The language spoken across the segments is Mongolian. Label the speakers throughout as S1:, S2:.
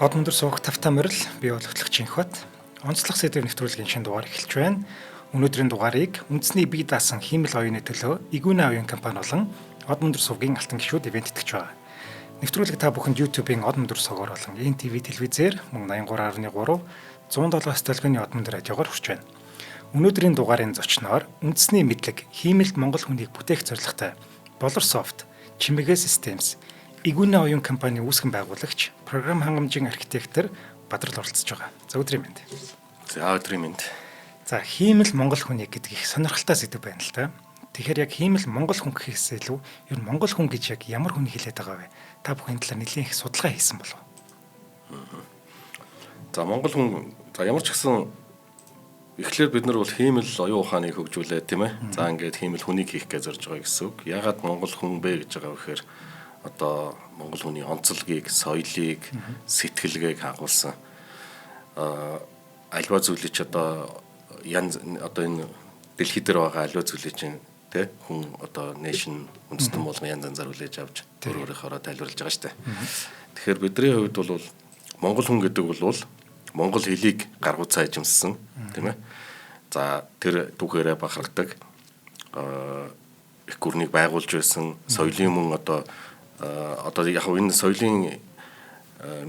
S1: Од өндөр суух тавтай морил би бол хөтлөгч Инхбат. Онцлог сэдв нэвтрүүлгийн шинэ дугаар эхэлж байна. Өнөөдрийн дугаарыг үндэсний бие даасан хиймэл оюуны төлөө Игүнэ оюун компани болон Од өндөр сувгийн алтан гишүүд ивээн тэтгэж байгаа. Нэвтрүүлэг та бүхэнд YouTube-ийн Од өндөр сувгаар болон NTV телевизээр мөн 83.3 107-аас толгойн Од өндөр радиогоор хүрч байна. Өнөөдрийн дугаарын зочноор үндэсний мэдлэг хиймэлд монгол хүнийг бүтээх зорилготой Болор Софт, Чимэгэ Systems, Игүнэ оюун компани үүсгэн байгуулагч, програм хангамжийн архитектор Бадрал оролцож байгаа. За өдрийн мэнд.
S2: За өдрийн мэнд.
S1: За хиймэл монгол хүнийг гэдэг их сонирхолтой сэдэв байна л та. Тэгэхээр яг хиймэл монгол хүн гэхээс илүү ер нь монгол хүн гэж яг ямар хүн хэлээд байгаа вэ? Та бүхэн талаар нэлээд их судалгаа хийсэн болов уу?
S2: За монгол хүн за ямар ч гэсэн эхлээд бид нар бол хиймэл оюун ухааныг хөгжүүлээд тийм ээ. За ингээд хиймэл хүнийг хийх гэж зорж байгаа гэсэн үг. Яагаад монгол хүн бэ гэж байгаа вэ гэхээр одоо монгол хүний онцлогийг, соёлыг, сэтгэлгээг агуулсан альва зүйлийг ч одоо янз одоо энэ дэлхий дээр байгаа альва зүйлийг чинь тэ хүн одоо nation үндэстэн болгон янз янзаар хүлээж авч өөр өөрийнхоороо тайлбарлаж байгаа шүү дээ. Тэгэхээр бидний хувьд бол монгол хүн гэдэг бол монгол хэлийг гаргууцаа эзэмссэн тийм ээ. За тэр түүхээрээ бахархдаг их гүрнийг байгуулж байсан соёлын мөн одоо одоо яг энэ соёлын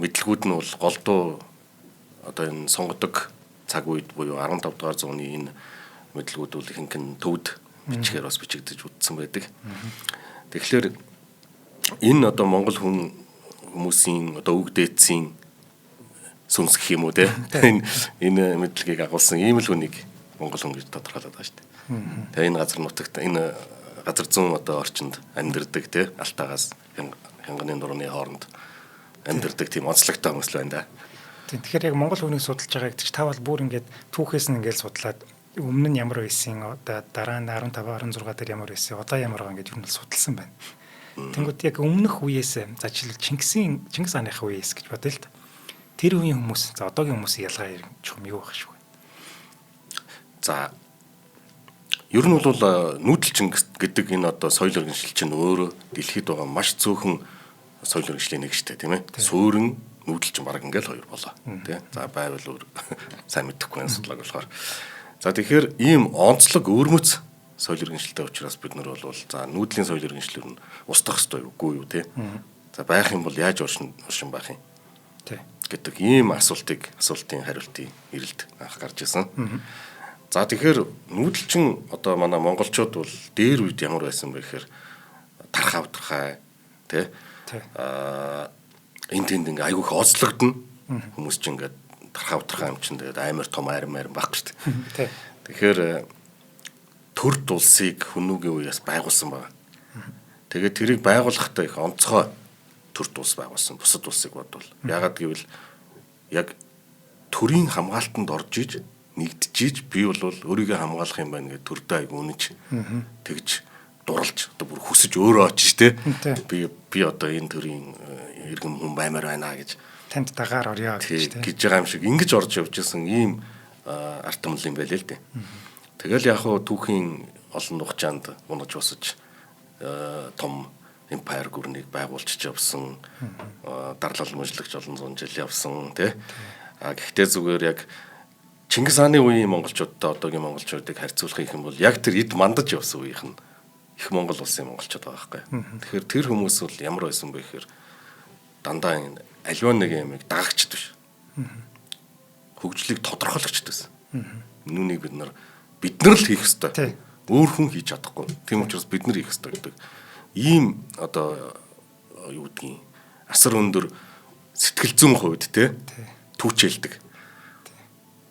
S2: мэдлэгүүд нь бол голдуу одоо энэ сонгодог цаг үед буюу 15 дугаар зууны энэ мэдлэгүүд бол ихэнх нь төвд бичгээр бас бичигдэж үдсэн байдаг. Тэгэхээр энэ одоо монгол хүн хүмүүсийн одоо үг дээдсийн сүнс гэх юм уу те энэ мэдлэгийг агуулсан ийм л хүнийг монгол хүн гэж тодорхойлоод байгаа шүү дээ. Тэгээ энэ газар нутагт энэ газар зүүн одоо орчинд амьдардаг те Алтаагаас хянганы нурууны хооронд амьдардаг тийм онцлогтой хүмүүс л байна да.
S1: Тийм тэгэхээр яг монгол хүнийг судалж байгаа гэдэг чи та бол бүр ингээд түүхээс нь ингээд судлаад өмнө нь ямар байсан одоо дараа нь 15 16 дээр ямар байсан одоо ямар байгаа ингээд юу нь судалсан байна. Тэнгүүд яг өмнөх үеэс за жишээл Чингис хааныхаа үеэс гэж бодъё л да. Тэр үеийн хүмүүс за одоогийн хүмүүсийн ялгаа чухам юу байх шүү.
S2: За ер нь бол нүүдэл Чингис гэдэг энэ одоо соёл иргэншил чинь өөрөө дэлхийд байгаа маш цөөхөн соёл иргэншлийн нэг шүү дээ тийм ээ. Суурин нүүдэл чинь баг ингээл хоёр болоо тий. За байвал өөр сайн мэдэхгүй энэ судлааг болохоор. За тэгэхээр ийм онцлог өвөрмөц соёл иргэншилтэй учраас бид нар бол за нүүдлийн соёл иргэншлэр нь устгах ёстой үгүй юу тий. За байх юм бол яаж уршин байх юм
S1: тий
S2: гэдэг ийм асуултын хариултын эрэлт анх гарч ирсэн. За тэгэхээр нүүдэлчин одоо манай монголчууд бол дээр үед ямар байсан бэ гэхээр тархаа утархай тий энэ тэнд ингээ айгүйх оцлогдно. Хүмүүс чинь ингээ тархаа утархай юм чинь тэгээд амар том айрам байхгүй шүү дээ. Тэгэхээр төрд улсыг хүмүүгийн үеэс байгуулсан байна. Тэгээд тэрийг байгуулахдаа их онцгой төрд улс байгуулсан. Бусад улсыг бодвол. Яагаад гэвэл яг төрийн хамгаалтанд орж иж нэгдэж би бол өөрийгөө хамгаалах юм байна гэж төрдөө айгу үнэж тэгж дурлж одоо бүр хүсэж өөрөө очиж те би одоо энэ төрийн иргэн хүн баймаар байна гэж
S1: танд дагаар орё
S2: гэж те гэж байгаа юм шиг ингэж орж явж исэн ийм арт түмэл юм байлээ л дээ. Тэгэл яг хуу түүхийн олон хугацаанд унаж босож том эмпайр гүрнийг байгуулчих явсан, дарлал мужлагч олон зуун жил явсан тий. А гэхдээ зүгээр яг Чингис хааны үеийн монголчуудтай одоогийн монголчуудыг харьцуулах юм бол яг тэр эд мандаж явсан үеийнх нь их Монгол улсын монголчууд байгаа байхгүй. Тэгэхээр тэр хүмүүс бол ямар байсан бэ гэхээр дандаа энэ аливаа нэг юмыг дагагчд биш. Хөгжлийг тодорхойлогчд байсан. Нүунийг бид нар л хийх ёстой. Өөр хүн хийж чадахгүй. Тийм учраас бид нар хийх ёстой гэдэг. Ийм одоо юу гэдгийг асар өндөр сэтгэл зүйн хувьд те түүчээлдэг.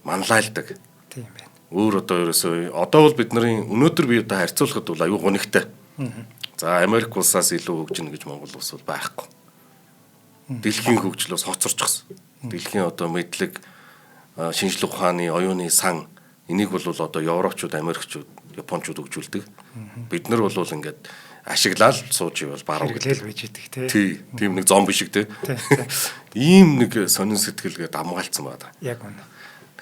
S2: Манлайлдаг.
S1: Тийм байна.
S2: Өөр одоо ерөөсөө одоо бол бидний өнөөдөр би одоо харьцуулахад бол аюу гунигтай. За Америк улсаас илүү хөгжинэ гэж Монгол улс бол байхгүй. Дэлхийн хөгжлөөс хоцорчихсон. Дэлхийн одоо мэдлэг, шинжлэх ухааны, оюуны сан энийг бол одоо европчууд, америкчууд, япончууд хөгжүүлдэг. Бид нар бол ингээд ашиглаад сууж ивэл баруун
S1: хэрэглээл байж идэг
S2: тий. Тийм нэг зомби шиг тий. Ийм нэг сонин сэтгэлгээ дамгаалцсан байна.
S1: Яг үнэ.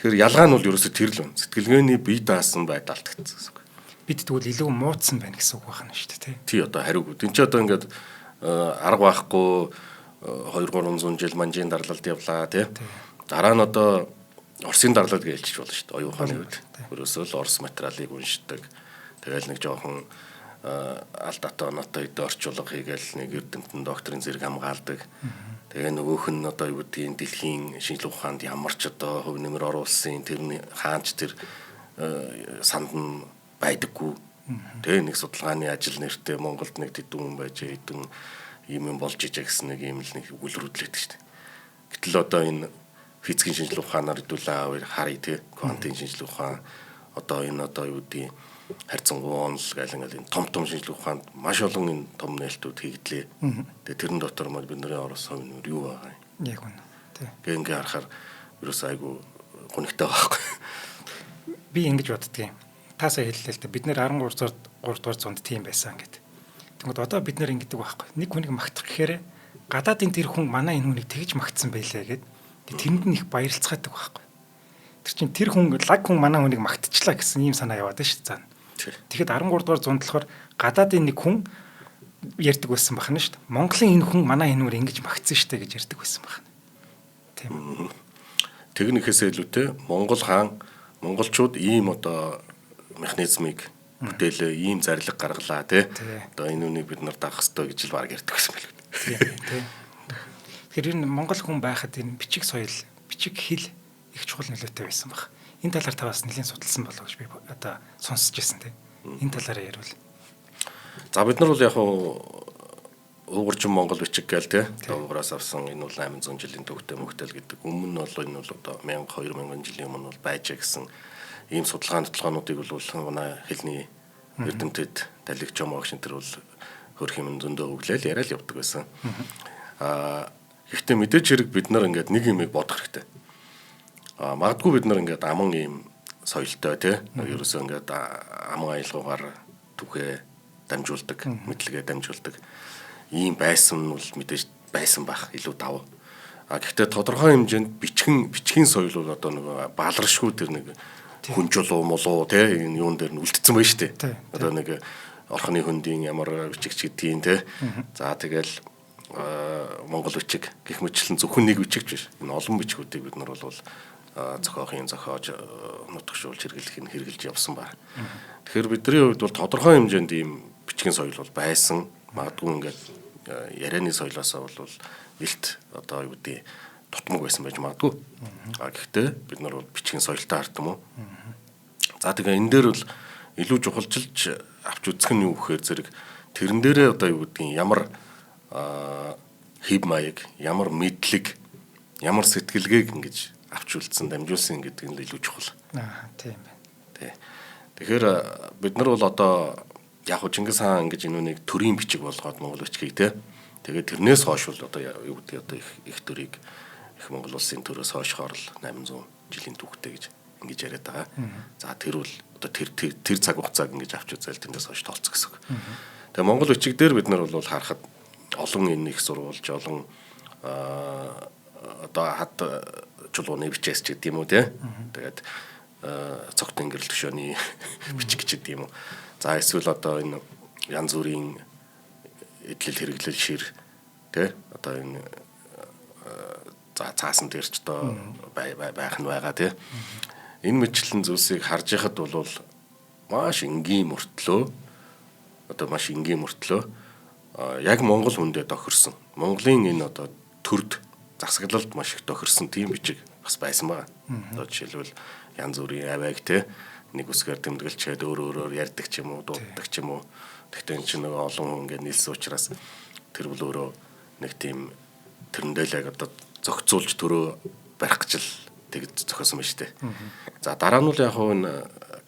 S2: Тэгэхээр ялгаа нь бол ерөөсөө тэр л байна. Сэтгэлгээний бие даасан байдал алдагдсан гэсэн үг.
S1: Бид тэгвэл илүү муудсан байна гэсэн үг байна шүү дээ тий.
S2: Тий одоо хариугүй. Тин чи одоо ингээд арга байхгүй 2-300 жил манжийн дарлалд явлаа тий. Дараа нь одоо Оросын дарлалд гэлчиж болно шүү дээ. Оюун ухааны үед. Ерөөсөө л Орос материалыг уншдаг. Тэгэл нэг жоохон алдаатай оноотой эд орчуулга хийгээл нэг эрдэмтэн докторийн зэрэг хамгаалдаг. Тэгээ нөгөөх нь одоо юу гэдгийг дэлхийн шинжлэх ухаанд ямар ч одоо хувь нэмэр оруулсан тэрний хаанч тэр санд нь байдаггүй. Тэгээ нэг судалгааны ажил нэртэй Монголд нэг тэдэн хүн байж хэдэн ийм юм болж ижээ гэсэн нэг ийм л нэг өгүүлрүүдлээд шүү дээ. Гэтэл одоо энэ физикийн шинжлэх ухаанаар хэдүүлээ харъя тий. Квантын шинжлэх ухаан одоо энэ одоо юу гэдгийг харьцангуй онол гэл ингээл энэ том том шинжлэх ухаанд маш олон энэ том нээлтүүд хийгдлээ. Тэгээ тэрэн дотор мал бидний оруулсан хувь нэмэр юу байгаа юм?
S1: Яг үнэ. Тий.
S2: Тэгээ ингээ харахаар ерөөсөө айгу гонигтай байхгүй.
S1: Би ингэж боддгийн. Та сая хэллээ л дээ. Бид нэр 13 дугаар зуунд тийм байсан гэд. Тэгмэд одоо бид нэр ингэдэг байхгүй. Нэг хүнийг магтах гэхээр гадаадын тэр хүн манай энэ хүнийг тэгж магтсан байлээ гэд. Тэрэнд нь их баярлцгаадаг байхгүй. Тэр чинь тэр хүн лаг хүн манай хүнийг магтчихлаа гэсэн ийм санаа яваад шүү дээ. Тэгэхэд 13 дугаар зуунд болохоор гадаадын нэг хүн ярьдаг байсан байна шүү дээ. Монголын энэ хүн манай энэ хүнийг ингэж магтсан шүү дээ гэж ярьдаг байсан байна. Тийм.
S2: Тэгнэхээс илүүтэй Монгол хаан монголчууд ийм одоо механизмыг бүтээлээ, ийм зарлиг гаргалаа тий. Одоо энэ үнийг бид нар дагах ёстой гэж л баг ярьдаг байсан байл.
S1: Тийм тий. Тэгэхээр энэ Монгол хүн байхад энэ бичиг соёл, бичиг хэл их чухал нөлөөтэй байсан баг. Энэ талаар та бас нэлийн судалсан болов гэж би одоо сонсч байсан тий. Энэ талаараа ярил.
S2: За бид нар бол яг уугуурчин Монгол бичиг гээл тий. Уугураас авсан энэ бол 800 жилийн төвтэй мөхтөл гэдэг. Өмнө нь бол энэ бол одоо 1000 2000 жилийн өмнө бол байжээ гэсэн ийм судалгаа нотолгоонуудыг бол манай хэлний эрдэмтэд талигч юм огш энэ төр бол хөрх юм зөндөө өглөөл яриад явдаг байсан. Аа гэхдээ мэдээч хэрэг бид нар ингээд нэг юмыг бодох хэрэгтэй. Аа магадгүй бид нар ингээд аман ийм соёлтой тий. Ерөөсөө ингээд аман аялгаугаар түүхээ дамжуулдаг, мэдлэгээ дамжуулдаг ийм байсан нь бол мэдээж байсан байх илүү давуу. А гэхдээ тодорхой хэмжээнд бичгийн соёл бол одоо нэг баларшгүй тэр нэг хүнжулуу мулуу тий энэ юун дээр нь үлдсэн байж тээ. Одоо нэг орхны хөндийн ямар бичигч гэдгийг тий. За тэгэл Монгол бичиг гэх мэтчлэн зөвхөн нэг бичигч биш. Энэ олон бичгүүдийг бид нар бол зохиохын зохиож нутагшуулж хэрэглэх нь хэрэгжилж явсан байна. Тэгэхээр бидний хувьд бол тодорхой хэмжээнд ийм бичгийн соёл бол байсан. Магадгүй ингээд ярианы соёлоосоо бол илт одоо юу гэдэг тутмаг байсан байж магадгүй. А гэхдээ бид нар бол бичгийн соёлтой харт юм уу? За тэгээ энэ дээр бол илүү чухалчилж авч үзэх нь юу гэхээр зэрэг тэрэн дээрээ одоо юу гэдгийг ямар хэв маяг, ямар мэдлэг, ямар сэтгэлгээг ингэж авч үлдсэн, дамжуулсан гэдэг нь илүү чухал.
S1: Аа тийм байна.
S2: Тий. Тэгэхээр бид нар бол одоо яг хуу Чингис хаан ингэж энэ үнийг төрийн бичиг болгоод Монгол бичгийг те. Тэгээд тэрнээс хойш бол одоо юу гэдэг одоо их төрийг их Монгол улсын төрөөс хойшхоор л 800 жилийн түүхтэй гэж ингэж яриад байгаа. За тэр бол одоо тэр цаг хугацааг ингэж авч үзэл тэндээс хойш тоолцох гэсэн үг. Тэгээ Монгол бичиг дээр бид нар бол харахад олон энэ их сурвалж, олон одоо хад чулууны бичээс ч гэдэг юм уу те. Тэгээд цогтын гэрэл төшөөний бичиг ч гэдэг юм уу. За эсвэл одоо энэ янз бүрийн эдлэл хэрэглэл шир тэ одоо энэ за цаасан дээр ч одоо байх нь байгаа тэ. Энэ мэтчлэн зүйлсийг харж яхад бол маш энгийн мөртлөө одоо маш энгийн мөртлөө яг Монгол хүндээ тохирсон. Монголын энэ одоо төрд засаглалд маш их тохирсон тийм бичиг бас байсан байгаа. Одоо жишээлбэл янз бүрийн авиаг те нэг үсгээр тэмдэглэчээд өөр өөрөөр ярьдаг ч юм уу, дууддаг ч юм уу. Гэхдээ энэ чинь нөгөө олон хүн ингээд нийлсэн учраас тэр бол өөрөө нэг тийм тэрэндээ л яг одоо зохицуулж төрөө барих гэж л тэгж зохиосон байна шүү дээ. За дараа нь бол яг хөө энэ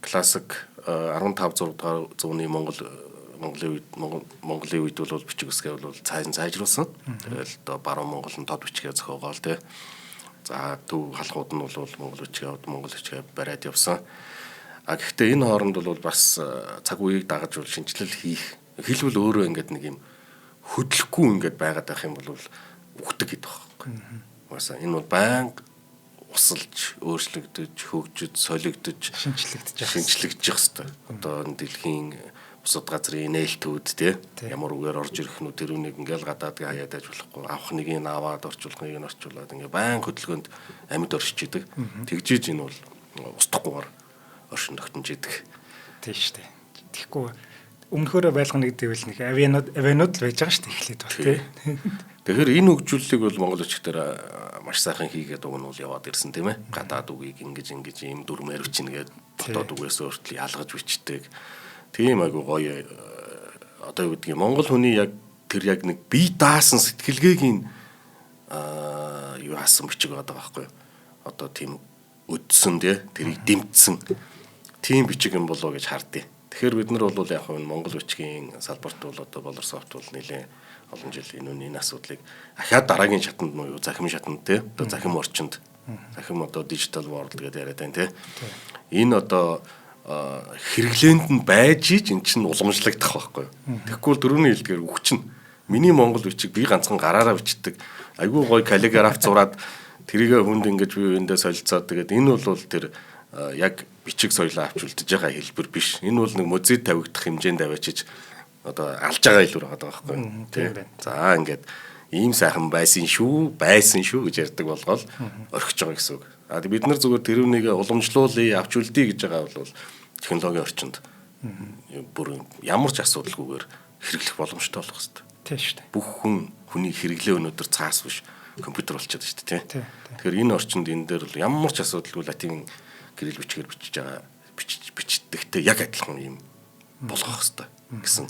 S2: классик 15 6 дугаар зууны Монголын үед бол бичиг үсгээ бол цааш сайжруулсан. Тэгэл одоо баруун Монгол нь тод бичгээ зохиогоол те. За төв халахууд нь бол монгол бичгээ Монгол бичгээ бариад явсан. А гэхдээ энэ хооронд бол бас цаг үеийг дагаж бол шинжилэл хийх. Хэлбэл өөрөө ингээд нэг юм хөдлөхгүй ингээд байгаад байх юм бол үхдэг гэдэг байхгүй. Угаасаа энэ бол байнга усалж, өөрчлөгдөж, хөгжиж, солигдож,
S1: шинчлэгдэж
S2: явах хэрэгтэй. Одоо энэ дэлхийн Бусад газрын нээлтүүд те ямар үгээр орж ирэх нь тэр үнийг ингээл гадаадыг хаяад аж болохгүй, авах нэгийг нь аваад орчуулах нэгийг нь орчуулад ингээ байн хөдөлгөөнд амьд оршиж идэг. Тэгжиж энэ бол устдахгүйгээр оршин тогтнож идэг.
S1: Тийм шүү дээ. Тэгэхгүй өмнөхөөрөө байлгана гэдэг бол нэг авианууд л байж байгаа шүү дээ эхлээд бол тий.
S2: Тэгэхээр энэ хөгжүүллийг бол монгол өчгтэр маш сайхан хийгээд уг нь бол яваад ирсэн тийм ээ. Гадаад үгийг ингэж ингэж ийм дүрмээр бичнэ гээд дотоод үгээс өөртөл ялгаж бичдэг. Тийм айгу гоё одоо юу гэдгийг монгол хүний яг тэр яг нэг бие даасан сэтгэлгээгийн юу хаасан бичиг байгаа байхгүй юу? Одоо тийм өдсөн тий тэрийг дэмтсэн тийм бичиг юм болоо гэж хардیں۔ Тэгэхээр бид нар бол яг энэ монгол бичгийн салбарт бол одоо Болор софт бол нэлээд олон жил энэ асуудлыг ахаад дараагийн шатанд нь юу захим шатанд тий одоо захим орчинд захим одоо digital world гэдэг яриад байна тий. Энэ одоо хэрэглээнд нь байж ич эн чинь уламжлагдах байхгүй. Тэгэхгүй бол дөрөвний хэлдгээр үхчин. Миний монгол бичиг би ганцхан гараараа бичдэг. Айгүй гоё каллиграф зураад тэрийгэ хүнд ингэж бие биендээ солилцоод тэгээд энэ бол тэр яг бичиг соёлоо авч үлдэж байгаа хэлбэр биш. Энэ бол нэг музей тавигдах хэмжээнд аваачиж одоо алж байгаа хэлбэр байгаа байхгүй.
S1: Тийм байна.
S2: За ингээд ийм сайхан байсан шүү, байсан шүү гэж ярьдаг болгоол орхиж байгаа гэсэн үг. А бид нар зүгээр тэр үнийг уламжлуулъя, авч үлдээе гэж байгаа бол технологийн орчинд бүр ямар ч асуудалгүйгээр хэрэглэх боломжтой болох хэрэгтэй.
S1: Тийм шүү дээ.
S2: Бүх хүн хүний хэрэглээ өнөөдөр цаас биш компьютер болчиход шүү дээ, тийм. Тэгэхээр энэ орчинд энэ дээр бол ямар ч асуудалгүй латин кирилл бичгээр бичиж байгаа бичдэгтэй яг адилхан юм болгох хэрэгтэй гэсэн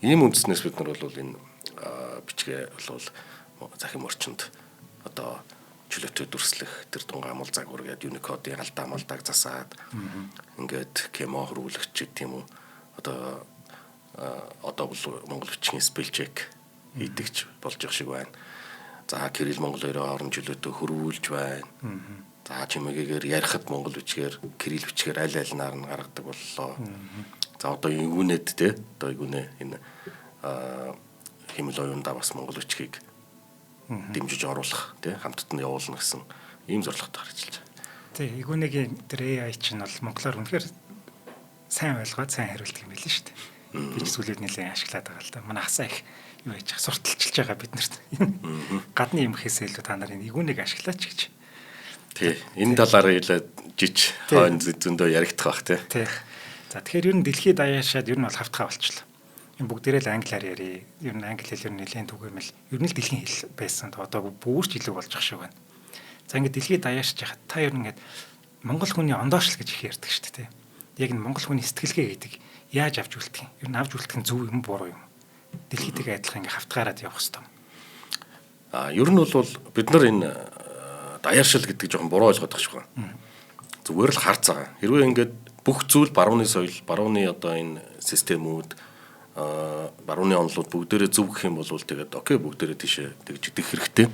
S2: ийм үндснээс бид нар бол энэ бичгээ бол захим орчинд одоо чөлөөтэй дүрслэх тэр тунгаамал загвар гэдэг Unicode-ийн алдаа малдааг засаад ингээд кемо хөрвүүлэгч гэдэг юм уу одоо бол монгол бичгийн spell check хийдэгч болж явах шиг байна. За кирилл монгол хоёрын хооронд чөлөөтэй хөрвүүлж байна. За чимээгээр ярихад монгол бичгээр кирилл бичгээр аль альнаар нь гаргадаг боллоо. За одоо игүүнэд те одоо игүүнэ энэ химэл оюундаа бас монгол бичгийг дэмжиж оруулах тий хамтд нь явуулна гэсэн ийм зорилготой ажиллаж байгаа.
S1: Тий, игүүнэгийн тэр AI чинь бол монголоор үнэхээр сайн ойлгоод сайн хариулдаг юм билээ шүү дээ. Би ч зүйлүүд нэлээд ашиглаад байгаа л да. Манай хасаа их юу яаж сурталчилж байгаа бид нарт. Гадны юм гэхээсээ илүү та нарын игүүнийг ашиглаач гэж.
S2: Тий, энэ талаар илүү жич хойно зөндөө яригдах бах тий.
S1: Тий. За тэгэхээр ер нь дэлхийд даяаршаад ер нь бол хавтгаа болчихлоо. Энэ бүгдээрээ л англиар ярий. Ер нь англи хэл ер нь нэлээд түгээмэл. Ер нь л дэлхийн хэл байсан. Одоо бүрч илүү болж ах шиг байна. За ингээд дэлхийд даяаршиж яхад та ер нь ингээд монгол хүний ондоошлол гэж их ярьдаг шүү дээ. Яг энэ монгол хүний сэтгэлгээ гэдэг яаж авч үлдэх юм? Ер нь авч үлдэх нь зөв юм буруу юм? Дэлхийтэйгээ адилхан ингээд хавтгаараад явах хэрэгтэй.
S2: А ер нь бол бид нар энэ даяаршил гэдэг жоохон буруу ойлгоод байгаа шиг байна. Зүгээр л хар цагаан. Хэрвээ ингээд бүх зүйл барууны соёл, барууны одоо энэ системүүд барууны онолууд бүгдээрээ зөв гэх юм бол тэгээд окей бүгдээрээ тийшээ тэгж идэх хэрэгтэй.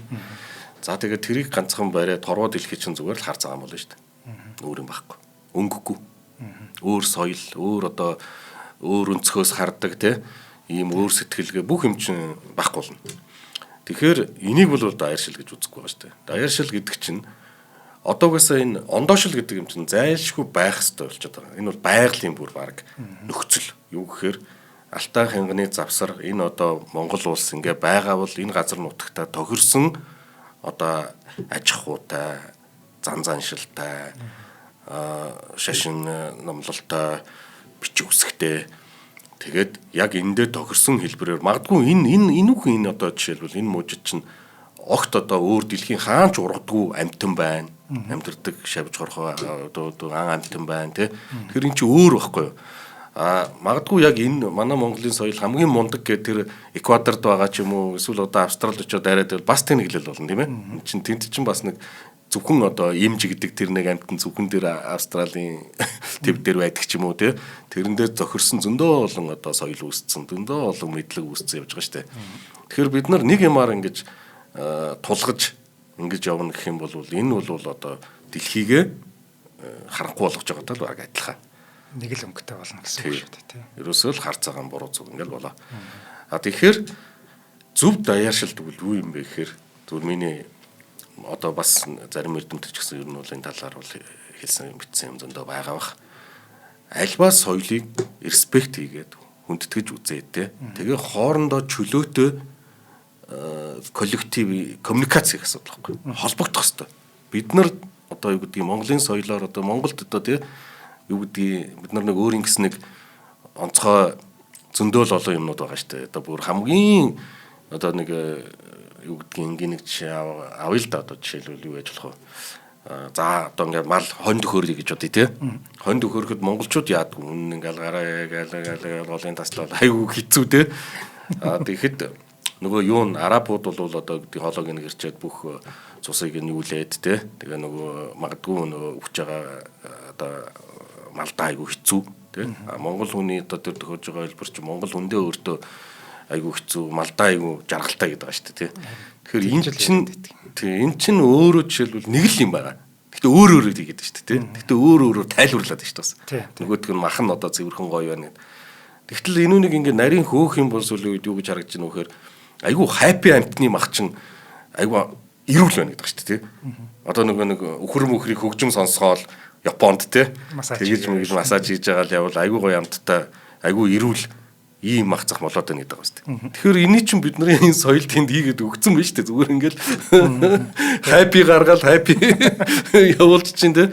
S2: За тэгээд тэрийг ганцхан бариад торвоо дэлхий чинь зүгээр л хар цагаан болно шүү дээ. Өөр юм байхгүй. Өнгөгүй. Өөр соёл, өөр одоо өөр өнцгөөс хардаг те ийм өөр сэтгэлгээ бүх юм чинь байхгүй болно. Тэгэхээр энийг бол даяаршил гэж үзэхгүй байгаа шүү дээ. Даяаршил гэдэг чинь одоогоос энэ ондоошил гэдэг юм чинь зайлшгүй байх хэрэгтэй болчиход байгаа. Энэ бол байгалийн бүр баг нөхцөл. Юу гэхээр Алтай хянганы завсар энэ одоо Монгол улс ингээ байгаа бол энэ газар нутагта тохирсон одоо аж ахуйтай, зан заншилтай, шашин номлолтой, бичиг үсгтэй. Тэгээд яг эндээ тохирсон хэлбэрээр магадгүй энэ энэ энүүхэн энэ одоо жишээлбэл энэ мужид чинь огт одоо өөр дэлхийн хаанч ургадгүй амьтан байна. Амьдардаг шавж хорхоо одоо ан амьтан байна тий. Тэгэхээр эн чинь өөр байхгүй юу? А магадгүй яг энэ манай Монголын соёл хамгийн мундаг гэх тэр Эквадорд байгаа ч юм уу эсвэл одоо Австралид очиод арайд бас тэнэглэл болно тийм ээ. Энд чинь тэнд чинь бас нэг зөвхөн одоо эмж гэдэг тэр нэг амьтан зөвхөн тэр Австралийн төв дээр байдаг ч юм уу тий. Тэрэн дээр зохирсон зөндөө олон одоо соёл үүссэн, зөндөө олон мэдлэг үүссэн явж байгаа шүү дээ. Тэгэхээр бид нар нэг юмар ингэж тулгаж ингэж явна гэх юм бол энэ бол одоо дэлхийгээ харанхуй болгож байгаатай л баг адилхан.
S1: Нэг л өнгөтэй болно гэсэн үг шүү дээ тий.
S2: Ерөөсөө л хар цагаан буруу зүг ингээл болоо. А тэгэхээр зөв даяаршил тэгвэл юу юм бэ гэхээр зүгээр миний одоо бас зарим эрдэмтд ч гэсэн ер нь бол энэ талаар бол хэлсэн юм битсэн юм зөндөө байгаа бах. Альва соёлыг респект хийгээд хүндэтгэж үзээд те. Тэгээ хоорондоо чөлөөтэй коллектив коммуникац хийх асуудал байхгүй. Холбогдох хэвээр. Бид нар одоо юу гэдгийг Монголын соёлоор одоо Монголд одоо те юу гэдгийг бид нар нэг өөр ингэс нэг онцгой зөндөөл олон юмнууд байгаа шүү дээ. Одоо бүр хамгийн одоо нэг юу гэдгийг энгийн нэг жишээ авъя л да, одоо жишээлбэл юу яаж болох вэ? За одоо ингээд мал хонь төхөөрье гэж бодъё те. Хонь төхөөрөхөд монголчууд яадаг үнэн ингээл гараа гээл гээл голын таслал айгүй хэцүү те. А тэгэхэд нөгөө юу н арабууд бол одоо гэдэг хоолойг нь гэрчээд бүх цусыг нь юулээд те. Тэгээ нөгөө магадгүй нөгөө өвч байгаа одоо малдаа айгүй хэцүү те. А монгол хүний одоо тэр төхөж байгаа хэлбэр чи монгол хүндээ өөртөө айгүй хэцүү, малдаа айгүй жаргалтай гэдэг байгаа шүү дээ тий. Тэгэхээр энэ чинь тий энэ чинь өөрөө жишээлбэл нэг л юм байгаа. Гэхдээ өөр өөрөөр хийгээд байна шүү дээ тий. Гэхдээ өөр өөрөөр тайлбарлаад байна шүү дээ бас. Нөгөөх нь мах нь одоо цэвэрхэн гоё байна гэдэг. Тэгтэл энэ үнийг ингээ нарийн хөөх юм бол сүүлийн үед юу гэж харагдаж байна вэхээр айгүй happy амтны мах чинь айгүй эрүүл байна гэдэг шүү дээ тий. Одоо нөгөө нэг үхэр мөхрийг хөгжим сонсгоол Японд тий. Тэгэж мэгж массаж хийж байгаа л явбал айгүй гоё амттай айгүй эрүүл ийм мах зах болоод байна гэдэг байгаа шүү дээ. Тэгэхээр эний чинь бидний энэ соёл тэнд хийгээд өгцөн байна шүү дээ. Зүгээр ингээл happy гаргаал happy явуулж чинь тий.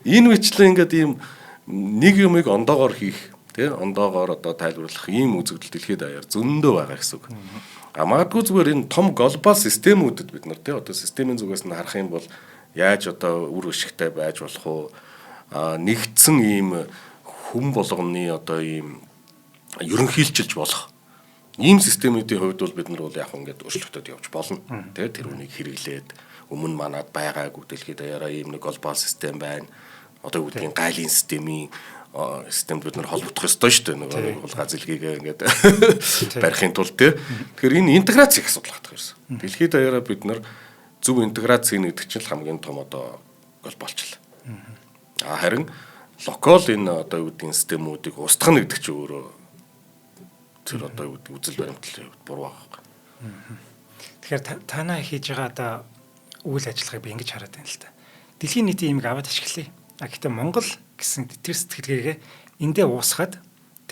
S2: Энэ мэтлэн ингээд ийм нэг юмыг ондоогоор хийх тий ондоогоор одоо тайлбарлах ийм үзэгдэл дэлхийд даяар зөндөө байгаа гэсэн үг. А магадгүй зүгээр энэ том глобал системүүдэд бид нар тий одоо системийн зүгээс нь харах юм бол яаж одоо үр өшигтэй байж болох вэ? А нэгдсэн ийм хүн болгоны одоо ийм ерөнхийлчилж болох ийм системүүдийн хувьд бол бид нар бол яг ингээд өөрчлөлтөд явж болно. Тэ тэр үнийг хэрэглээд өмнө манад байгаагүй дэлхийд даяараа ийм нэг глобал систем байна. Одоо юу гэдгийг гайлын системийн системд бид нар холбогдох ёстой шүү дээ. Нөгөө хулгай зэлгийг ингээд барихын тулд тий. Тэгэхээр энэ интеграц их асуудал гардаг ерөөсөн. Дэлхийд даяараа бид нар зөв интеграц хийнэ гэдэг чинь хамгийн том одоо глобалчлал. А харин локал энэ одоо юу гэдгийг системүүдийг устгах гэдэг чинь өөрөө тэр одоо юу гэдэг үзэл баримтлалын хувьд буруу байгаа байхгүй.
S1: Тэгэхээр танаа хийж байгаа одоо үйл ажиллагааг би ингэж хараад байна л та. Дэлхийн нийтийн имийг аваад ашиглая. А гэхдээ Монгол гэсэн тэр сэтгэлгээгээ эндээ уусгаад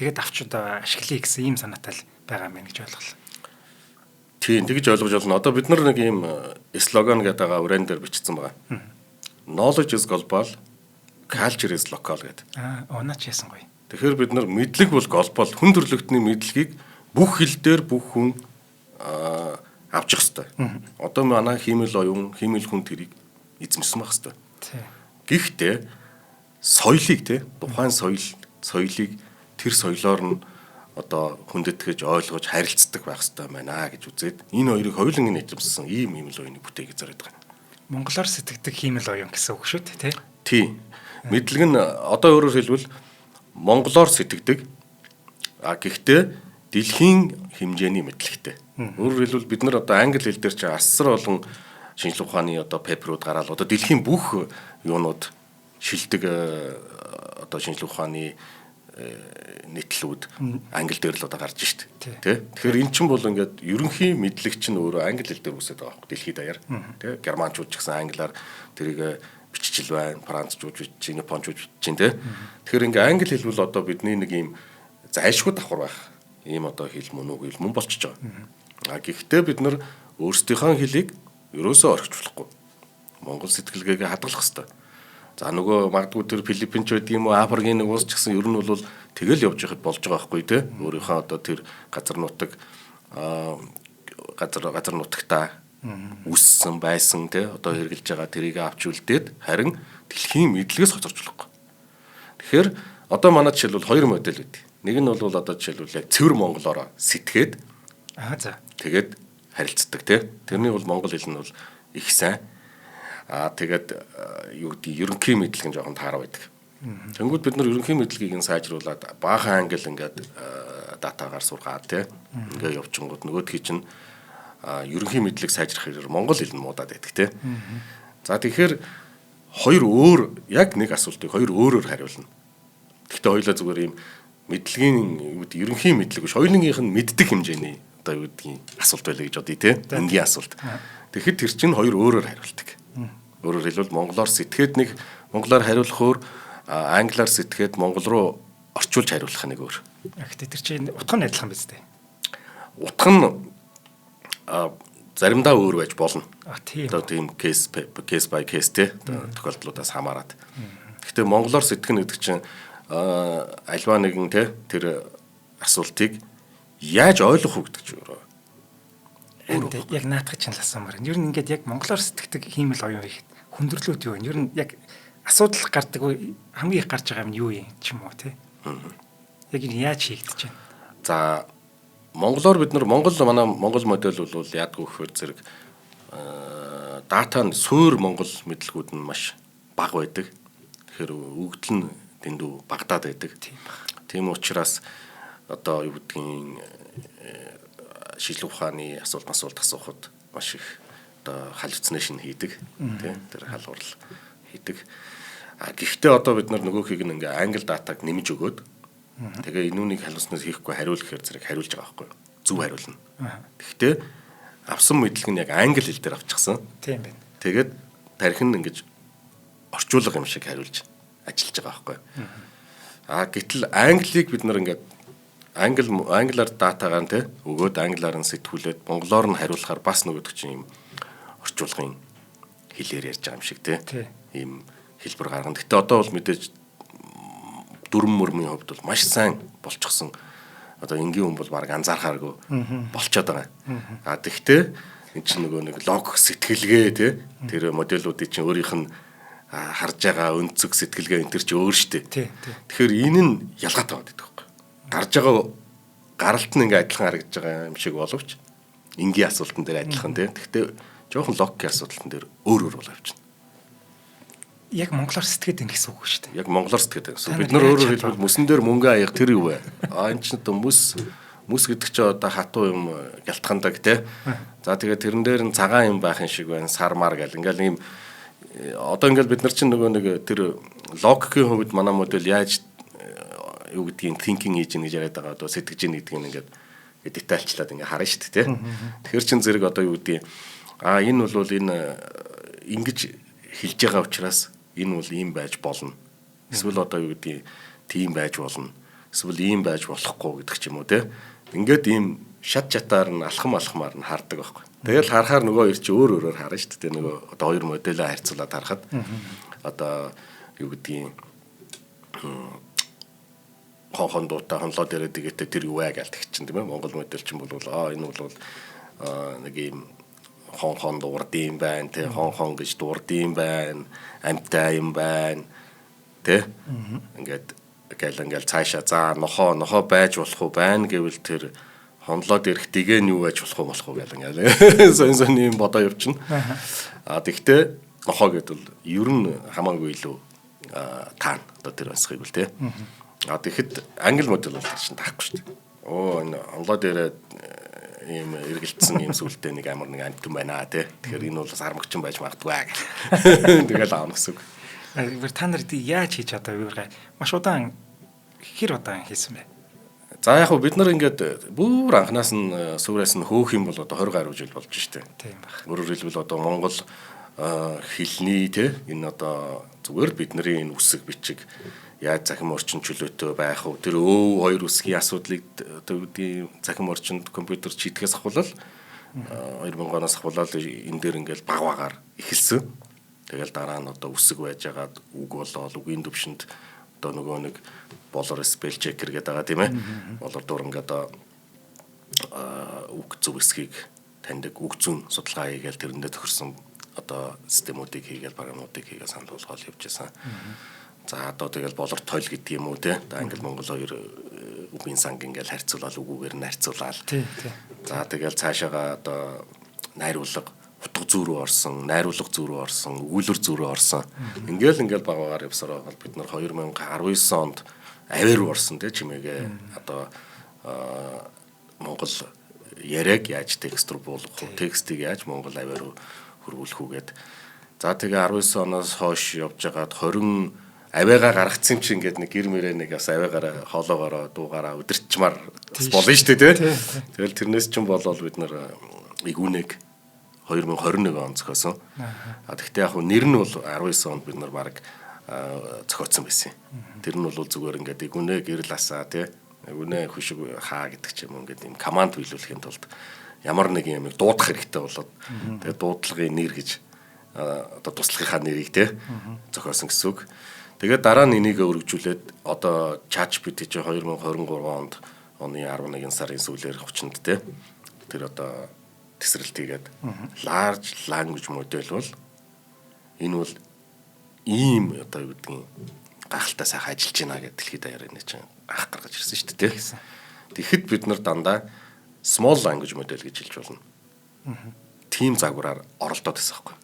S1: тэгээд авч одоо ашиглая гэсэн ийм санаатай л байгаа юм байна гэж ойлголоо.
S2: Тийм, тэгж ойлгож байна. Одоо бид нар нэг ийм слоган гэдэг байгаа брэнд дээр бичсэн байгаа. Knowledge is global, culture is local гэдэг.
S1: Аа, унаач яасан гоё.
S2: Тэгэхээр бид нар мэдлэг бол глобал, хүн төрөлхтний мэдлэгийг бүх хэл дээр бүх хүн авчих хэвээр. Одоо манай хиймэл оюун, хиймэл хүн тэрийг эзэмшсэн байх хэвээр. Гэхдээ соёлыг те тухайн соёлыг тэр соёлоор нь одоо хүндэтгэж, ойлгож, харилцдаг байх хэвээр байна гэж үзээд энэ хоёрыг хоёуланг нь эзэмшсэн ийм хиймэл оюуныг бүтээе гэж зориод байгаа.
S1: Монголоор сэтгэдэг хиймэл оюун гэсэн үг шүү дээ, тий?
S2: Тийм. Мэдлэг нь одоо өөрөөр хэлбэл монголоор сэтгэдэг. А гэхдээ дэлхийн хэмжээний мэдлэгтэй. Өөрөөр хэлбэл бид нар одоо англи хэл дээр чи асар олон шинжлэх ухааны одоо paper үүд гараал одоо дэлхийн бүх юунууд шилдэг одоо шинжлэх ухааны нийтлүүд англи дээр л одоо гарч штт тий. Тэгэхээр эн чинь бол ингээд ерөнхий мэдлэг чинь өөрөө англи хэл дээр үүсээд байгаа байхгүй дэлхийд даяар тий. Германчууд ч гэсэн англиар тэрийг биччихэл байна, францчууд бичиж, япончууд бичиж тий. Тэгэхээр ингээ англи хэл бол одоо бидний нэг ийм зайлшгүй давхар байх ийм одоо хэл мөн үү хэл мөн болчихж байгаа. А гэхдээ бид нар өөрсдийнхөө хэлийг ерөөсөө орхиж болохгүй. Монгол сэтгэлгээгээ хадгалах хэрэгтэй. За нөгөө магадгүй тэр Филиппинч байдаг юм уу, Африкийн нэг улс ч гэсэн ер нь бол тэгэл явж байхад болж байгаа байхгүй тий. Өөрийнхөө одоо тэр газар нутаг газар нутагтаа үүссэн байсан тий одоо хэрэгжилж байгаа тэрийг авч үлдээд харин дэлхийн мэдлэгээс хоцорч болохгүй. Тэгэхээр одоо манай жишээлбэл хоёр модель байдаг. Нэг нь бол одоо жишээлбэл яг цэвэр монголоор сэтгээд
S1: за
S2: тэгээд харилцдаг тий. Тэрний бол монгол хэл нь бол их сайн. Аа тэгээд юу гэдэг ерөнхий мэдлэг нь жоохон таараа байдаг. Тэнгүүд бид нар ерөнхий мэдлэгийг нь сайжруулад баахан англи ингээд датагаар сургаад тий. Ингээ явчихгууд нөгөөдхий чинь ерөнхий мэдлэг сайжрах хэрээр монгол хэл нь муудаад байдаг тий. За тэгэхээр хоёр өөр яг нэг асуултыг хоёр өөрөөр хариулна. Гэхдээ хоёулаа зүгээр ийм мэдлэгийн юу гэдэг ерөнхий мэдлэг биш хоёулынгийнх нь мэддэг хэмжээний одоо юу гэдгийг асуулт байлаа гэж бодъё тий. Энгийн асуулт. Тэгэхэд тэр чинь хоёр өөрөөр хариулдаг. Өөрөөр хэлбэл монголоор сэтгээд нэг монголоор хариулах өөр, англиар сэтгээд монгол руу орчуулж хариулах нэг өөр.
S1: Гэхдээ тэр чинь утга нь адилхан биз дээ.
S2: Утга нь заримдаа өөр байж болно.
S1: Тийм.
S2: Одоо тийм case by case те тохиолдлуудаас хамаарат. Гэхдээ монголоор сэтгэнэ гэдэг чинь альва нэгэн те тэр асуултыг яаж ойлгох вэ гэдэг чинь өөрөө.
S1: Яг наадах чинь л асуумаар. Ер нь ингээд яг монголоор сэтгэдэг хиймэл оюун хийхэд хүндрэлүүд юу вэ? Ер нь яг асуудал гардаг хамгийн их гарч байгаа юм юу юм ч юм уу те. Яг энэ яаж хийгдэж байна?
S2: За монголоор бид нар манай монгол модель бол яадгүй гэхээр зэрэг дата нь суур монгол мэдлэгүүд нь маш бага байдаг. Тэгэхээр өгөгдөл нь дэндүү багадаад байдаг. Тийм учраас одоо юу гэдгийг шийдлэг ухааны асуулт асуухад маш их одоо халуцнашн хийдэг тийм тэр халуурал хийдэг. А гэхдээ одоо бид нар нөгөөхийг нь ингээ англи датаг нэмж өгөөд тэгээ энүүнийг халууснаас хийхгүй хариул гэхээр зэрэг хариулж байгаа байхгүй юу? Зөв хариулна. Гэхдээ авсан мэдлэг нь яг англи хэл дээр авчихсан.
S1: Тийм байна.
S2: Тэгээд тархин ингэж орчуулга юм шиг хариулж ажиллаж байгаа байхгүй юу? А гэтэл английг бид нар ингээд англиар датагаа нь те өгөөд англиар нь сэтгүүлээд монголоор нь хариулахаар бас нөгөөдөг чинь юм орчуулгын хэлээр ярьж байгаа юм шиг те ийм хэлбэр гаргана. Гэтэ одоо бол мэдээж дүрм мөрмийн хувьд бол маш сайн болчихсон. Одоо энгийн хүн бол баг анзаархааргүй болчиход байгаа. А тэгтээ эн чинь нөгөө нэг лог сэтгэлгээ те тэр модельуудыг чинь өөрийнх нь харж байгаа өнцөг сэтгэлгээ энэ төр чи өөр штэ. Тэгэхээр энэ нь ялгаатай байдаг байхгүй. Гарч байгаа гаралт нь ингээ адилхан харагдаж байгаа юм шиг боловч энгийн асуултан дээр адилхан те. Тэгтээ жоохон логикийн асуудалтан дээр өөр өөр болоо явчихна.
S1: Яг монголоор сэтгэхэд байна гэсэн үг шүү дээ.
S2: Яг монголоор сэтгэхэд байна гэсэн. Бид нар өөрөөр хэлбэл мөсөн дээр мөнгө аяг тэр юу вэ? А энэ чинь одоо мөс гэдэг чинь одоо хатуу юм гялтхандаг те. За тэгээд тэрэн дээр нь цагаан юм байх юм шиг байна. Сармар гэл ингээл ийм одоо ингээл бид нар чинь нөгөө нэг тэр логикийн хувьд манай модель яаж юу гэдгийг thinking хийж ийн гэж яриад байгаа одоо сэтгэж ийн гэдгийг ингээд детальчлаад ингээ харна шүү дээ те. Тэгэхээр чин зэрэг одоо юу гэдгийг а энэ бол энэ ингэж хэлж байгаа учраас энэ бол ийм байж болно. Эсвэл одоо юу гэдгийг тийм байж болно. Эсвэл ийм байж болохгүй гэдэг ч юм уу те. Ингээд ийм шат чатаар нь алхам алхмаар нь хардаг байхгүй. Тэгэл харахаар нөгөө хоёр чи өөр өөрөөр харна шүү дээ. Нөгөө одоо хоёр модельээ харьцуулаад харахад одоо юу гэдгийг хон дуутай хонлоо дээрээ тэгээтэй тэр юу вэ гэж тэгчин чинь тийм ээ. Монгол модель чинь бол энэ бол нэг ийм хон дуурд юм байна тий, хон гэж дуурд юм байна, амтай юм байна тий. Ингээд гэл ингээл цаашаа за нохоо байж болох уу байна гэвэл тэр хонлоод ирэх дэгэ нь юу байж болох уу гэл ингээл сонь юм бодоо явчихна. А тэгтээ нохоо гэдвэл ер нь хамаагүй илүү таана одоо тэр онцгойг бол тий. А тэгэхэд англи модель бол тэр чинь таахгүй шүү дээ. Оо энэ хонлоо дээрээ ийм эргэлдсэн ийм сүлдээ нэг амар нэг амтэн байна тий. Тэгэхээр энэ бол сармагчин байж магадгүй гэх. Тэгэл аавна гэсэн үг.
S1: Та нар яаж хийж одоо юурай маш удаан хэр удаан хийсэн бэ?
S2: За яг хөө бид нар ингээд бүр анханаас нь суураас нь хөөх юм бол одоо 20 гаруй жил болж штэ.
S1: Тийм баг.
S2: Өөрөөр хэлбэл одоо монгол хэлний тий энэ одоо зүгээр бидний энэ үсэг бичиг яаж захим орчин чөлөөтэй байх вэ? Тэр өөв хоёр үсгийн асуудлыг одоо үүдийн захим орчинд компьютер шийдэхээс ахуулал 2000 оноос ахуулаад энэ дээр ингээл баг багаар эхэлсэн. Тэгэл дараа нь одоо үсэг байжгаад үг болоод үгийн төвшөнд одоо нөгөө нэг болор spell checker гэдэг байгаа тийм ээ. Болор дуран гэдэг үг зөв эсхийг таньдаг үг зүүн судалгаа хийгээл тэрэндээ тохирсон одоо системүүдийг хийгээл програмуудыг хийгээл санал болгоод явж байсан. За одоо тэгэл болор тойл гэдэг юм уу те. Англи монгол хоёр үгийн санг ингээл харьцуулаад үгүүгээр нь харьцуулаад. За тэгэл цаашаага одоо найруулга утга зүй рүү орсон, найруулга зүй рүү орсон, өгүүлбэр зүй рүү орсон. Ингээл баг багаар явсараа бол бид нар 2019 онд авиа руу орсон те чимээгээ одоо монгол яриаг яаж текст рүү буулгах вэ? Текстийг яаж монгол авиа руу хөрвүүлэх үү гэд. За тэгээ 19 оноос хойш явж байгаад 20 авиагаа гаргацсан юм чи ингээд нэг гэр мөрөө нэг бас авиагаараа хоолоогоороо дуугаараа өдөрчмаар болно шүү дээ тий. Тэгэл тэрнээс ч болол бид нар игүүнэг 2021 он зохиосон. А тэгтээ яг нэр нь бол 19 онд бид нар баг зохиоцсон байсан. Тэр нь бол зүгээр ингээд игүүнэ гэрэл асаа тий. Үнэ хөшиг хаа гэдэг ч юм уу, ингээд юм команд биелүүлэхийн тулд ямар нэг юм дуудах хэрэгтэй болоод тэгээд дуудлагын нэр гэж одоо туслахынхаа нэрийг те зохиосон гэсэн үг. Тэгээд дараа нь энийг өргөжүүлээд одоо ChatGPT чи 2023 онд оны 11 сарын сүүлээр 30-нд те тэр одоо тесрэлт хийгээд large language model бол энэ бол ийм одоо юу гэдгийг гайхалтай сайхан ажиллаж байна гэдэг дэлхийд даяар энэ чинь анх гаргаж ирсэн шүү дээ. Тэгэхэд бид нар дандаа small language model гэж хэлж болно. Тим загвараар оролдоод байсан байхгүй.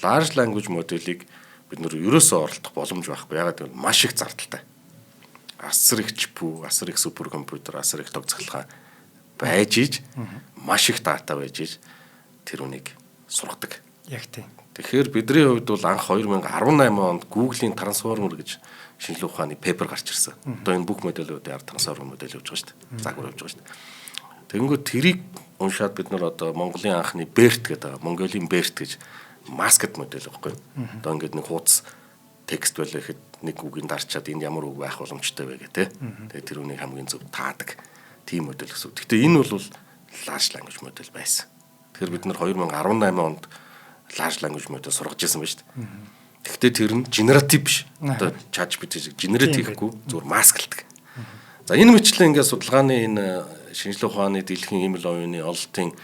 S2: Large language model-ыг бид нар ерөөсөө оролдох боломж байхгүй. Яагаад гэвэл маш их зардалтай. Асар их GPU, асар их супер компьютер, асар их тог цахилгаан байж иж, маш их дата байж иж тэр үнийг сургадаг.
S1: Яг тийм.
S2: Тэгэхээр бидний хувьд бол анх 2018 онд Google-ийн Transformer гэж шинжлэх ухааны paper гарч ирсэн. Одоо энэ бүх модельүүдийн ард Transformer модель явж байгаа шүү дээ. Загвар явж байгаа шүү дээ. Тэгэнгүүт тэрийг уншаад бид нар одоо Монголын анхны BERT гэдэг, Монголын BERT гэж masked модель байхгүй. Одоо ингээд нэг хуудас текст байлаа гэхэд нэг үгийг дарчаад энд ямар үг байх боломжтой вэ гэх тээ. Тэгээ тэр үнийг хамгийн зөв таадаг тийм модель гэсэн үг. Гэхдээ энэ бол large language model байсан. Тэгэхээр бид нар 2018 онд large language model сургаж ирсэн байна шүү дээ. Гэхдээ тэр нь generative биш. Одоо ChatGPT шиг generative гэхгүй, зүгээр маскалдаг. За, энэ мэтчлэн ингээд судалгааны энэ шинжлэх ухааны дэлхийн хиймэл оюуны ололтын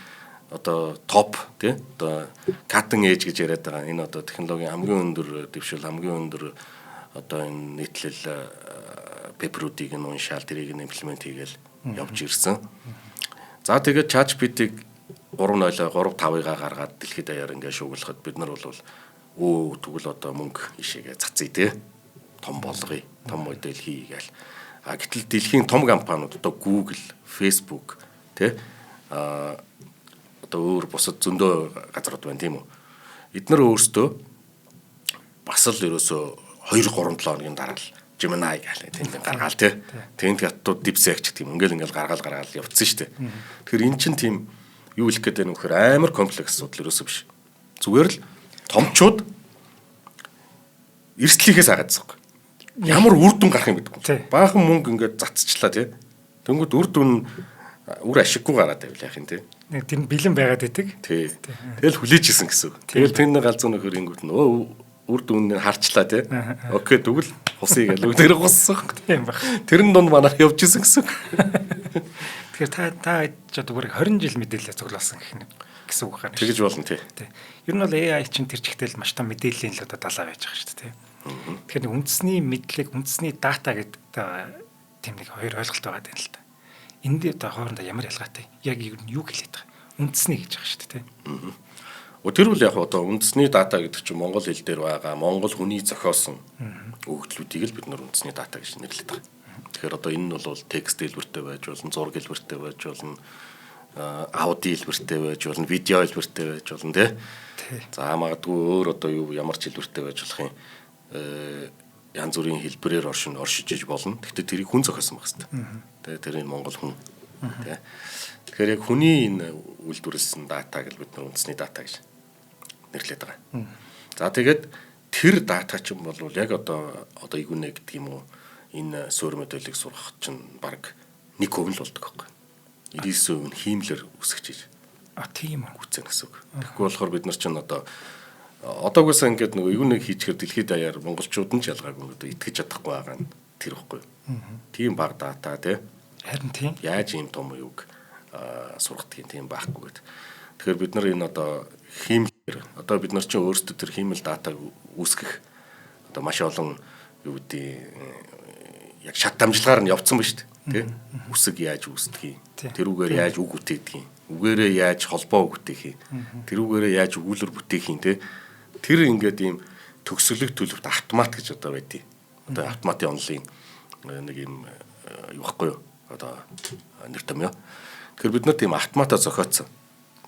S2: одоо топ тий одоо cutting edge гэж яриад байгаа энэ одоо технологийн хамгийн өндөр дэвшил, хамгийн өндөр одоо энэ нийтлэл paper үүдийг нь уншаал, тэрийг нь implement хийгээл явж ирсэн. За, тэгээд ChatGPT-г 3.0 3.5-ыгаа гаргаад дэлхийд даяар ингээд шуугуулахад бид нар бол тэгвэл одоо мөнгө ишээгээ цацъя те, том болгоё, том модель хий гээл. А гэтэл дэлхийн том компаниуд одоо Google, Facebook те, а одоо өөр бусад зөндөө газрууд байна, тийм үү. Эднэр өөрсдөө бас л ерөөсөө 2 3 7 хоногийн дараа л Gemini гэх тэнд гаргаал те. Тэнд хятадууд DeepSeek ч гэх юм, ингээл ингээл гаргаал гаргаал явцсан шүү дээ. Тэгэхээр эн чинь тийм юу хэлэх гээд байна вэ гэхээр амар комплекс асуудал ерөөсөө биш. Зүгээр л томчууд эрсдлийнхээс хагаадсан байхгүй. Ямар үр дүн гарах юм гэдэггүй. Баахан мөнгө ингээд затцчлаа тий. Тэнгүүд үр дүн, үр ашиггүй гараад байвал яах юм тий.
S1: Нэг тэр бэлэн байгаад идэг.
S2: Тий. Тэгэл хүлээж исэн гэсэн үг. Тэгэл тэр нэг галзуу нөхөр ингүүт нь өө үр дүн нь харчлаа тий. Okay, тэгвэл хусъя гэж бүгд хуссан.
S1: Тийм баг.
S2: Тэрэн дунд манайх явж исэн гэсэн үг.
S1: Тэгэхээр та ч одоо бүр 20 жил мэдээлэл цуглуулсан гэх юм гэсэн үг байна.
S2: Тэгэж болно тий.
S1: Тий. Ер нь бол AI чинь тэр чигтэл маш том мэдээллийн л одоо далаа байж байгаа шүү дээ тий. Тэгэхээр нэг үндэсний мэдлэг, үндэсний дата гэдэг тийм нэг хоёр ойлголт байгаа юм л та. Энд одоо хоорондоо ямар ялгаатай? Яг юу хэлээд байгаа? Үндэсний гэж байгаа шүү дээ тий.
S2: Тэр бол яг одоо үндэсний дата гэдэг чинь монгол хэл дээр байгаа монгол хүний зохиосон өгөгдлүүдийг л бид нар үндэсний дата гэж нэрлэдэг байгаа. Тэгэхээр одоо энэ нь бол текст хэлбэртэй байж болно, зураг хэлбэртэй байж болно, аудио хэлбэртэй байж болно, видео хэлбэртэй байж болно тий. За, магадгүй өөр одоо юу ямар ч хэлбэртэй байж болох юм. Янз бүрийн хэлбэрээр оршиж иж болно. Гэхдээ тэрийг хүн зохиосон байх хэрэгтэй. Тэгээ тэрийг монгол хүн тий. Тэгэхээр яг хүний энэ үйлдвэрлэсэн датаг л бид нар үндэсний дата гэж нэрлэдэг байгаа. За, тэгээд тэр дата чинь бол яг одоо игүнэ гэдэг юм уу, энэ суурь моделийг сургах чинь баг 1% л болдог байхгүй. 99% нь хиймлэр үсгэж иж.
S1: А, тийм үү.
S2: Гүцэн гэсэн үг. Тэгэхгүй болохоор бид нар чинь одоогоос ингээд нөгөө игүнэ хийчихээр дэлхийд даяар монголчууд нь ч ялгаагүй одоо итгэж чадахгүй байгаа нь тэр ихгүй. Тийм баг дата тий.
S1: Харин тийм.
S2: Яаж ийм том юг сургадгийг тийм байхгүй гэд. Тэгэхээр бид нар энэ одоо хиймлэр одоо бид нар чинь өөрсдөө тэр хиймэл датаг үүсгэх одоо маш олон юу гэдэг яг шат дамжлагаар нь явцсан ба шүү дээ. Тэ? Үсэг яаж үүсдэг юм? Тэрүүгээр яаж үг бүтээдэг юм? Үгээрээ яаж холбоо үг бүтээх юм? Тэрүүгээрээ яаж өгүүлбэр бүтээх юм те? Тэр ингээд ийм төгсгөлөг төлөвт автомат гэж одоо байдیں۔ Одоо автоматын онлын нэг юм юу байхгүй юу? Одоо нэр томьёо. Тэгэхээр бид нар тийм автомата зохиоцсон.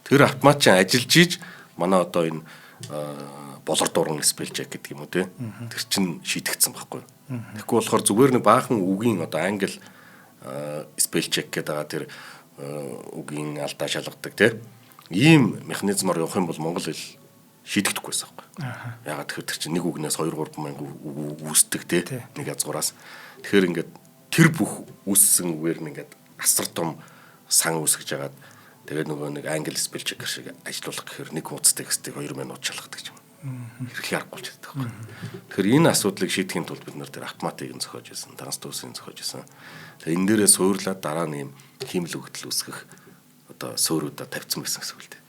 S2: Тэр автомат чинь ажиллаж иж манай одоо энэ болор дуран spell check гэдэг юм уу те. Тэр чинь шийдэгдсэн байхгүй юу? Тэгэхгүй болохоор зүгээр нэг баахан үгийн одоо англи spell check гэдэг байгаа тэр үгийн алдаа шалгадаг те. Ийм механизмаар явах юм бол монгол хэл шийдэгдэхгүй байсан байхгүй. Яагаад тэгэхээр тэр чинь нэг үгнээс 2 3 мянга үг үүсдэг те. Нэг язгуураас. Тэгэхээр ингээд Тэр бүх үүссэн үгээр нь ингээд асар том сан үүсгэж агаад тэгээд нөгөө нэг англи spell checker шиг ажилуулах гэхээр нэг хуудас текстийг 2 минут шалгадаг юм. Хэрэг аргагүй ч гэдэг байхгүй. Тэгэхээр энэ асуудлыг шийдэхин тулд бид нар тэр автоматыг нь зохиож исэн, трансдуусыг зохиож исэн. Тэгээд энэ дээрээ суурлаад дараа нь юм хиймэл өгөгдөл үүсгэх одоо суурьудаа тавьсан байсан гэсэн үг л дээ.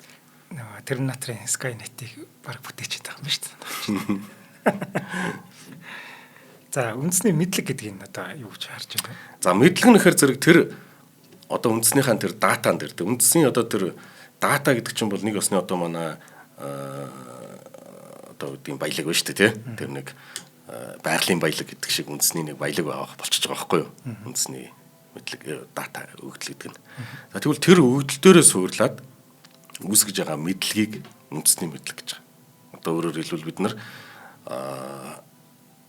S1: Нөгөө Terminator-ын Skynet-ийг баг бүтээчихэд байгаа юм шүү дээ. За, үндэсний мэдлэг гэдгийг нь одоо юу гэж харж байна вэ?
S2: За, мэдлэг нь гэхээр зэрэг тэр одоо үндэснийхаа тэр датан дээр тэр үндэсний одоо тэр дата гэдэг чинь бол нэг осны одоо манай одоо үгдийн баялаг байна шүү дээ, тий. Тэр нэг байгалийн баялаг гэдэг шиг үндэсний нэг баялаг байгаа болчихж байгаа байхгүй юу? Үндэсний мэдлэг дата өгөгдөл гэдэг нь. За, тэгвэл тэр өгөгдөл дээрээ суурлаад үүсгэж байгаа мэдлэгийг үндэсний мэдлэг гэж байгаа. Одоо өөрөөр хэлбэл бид нар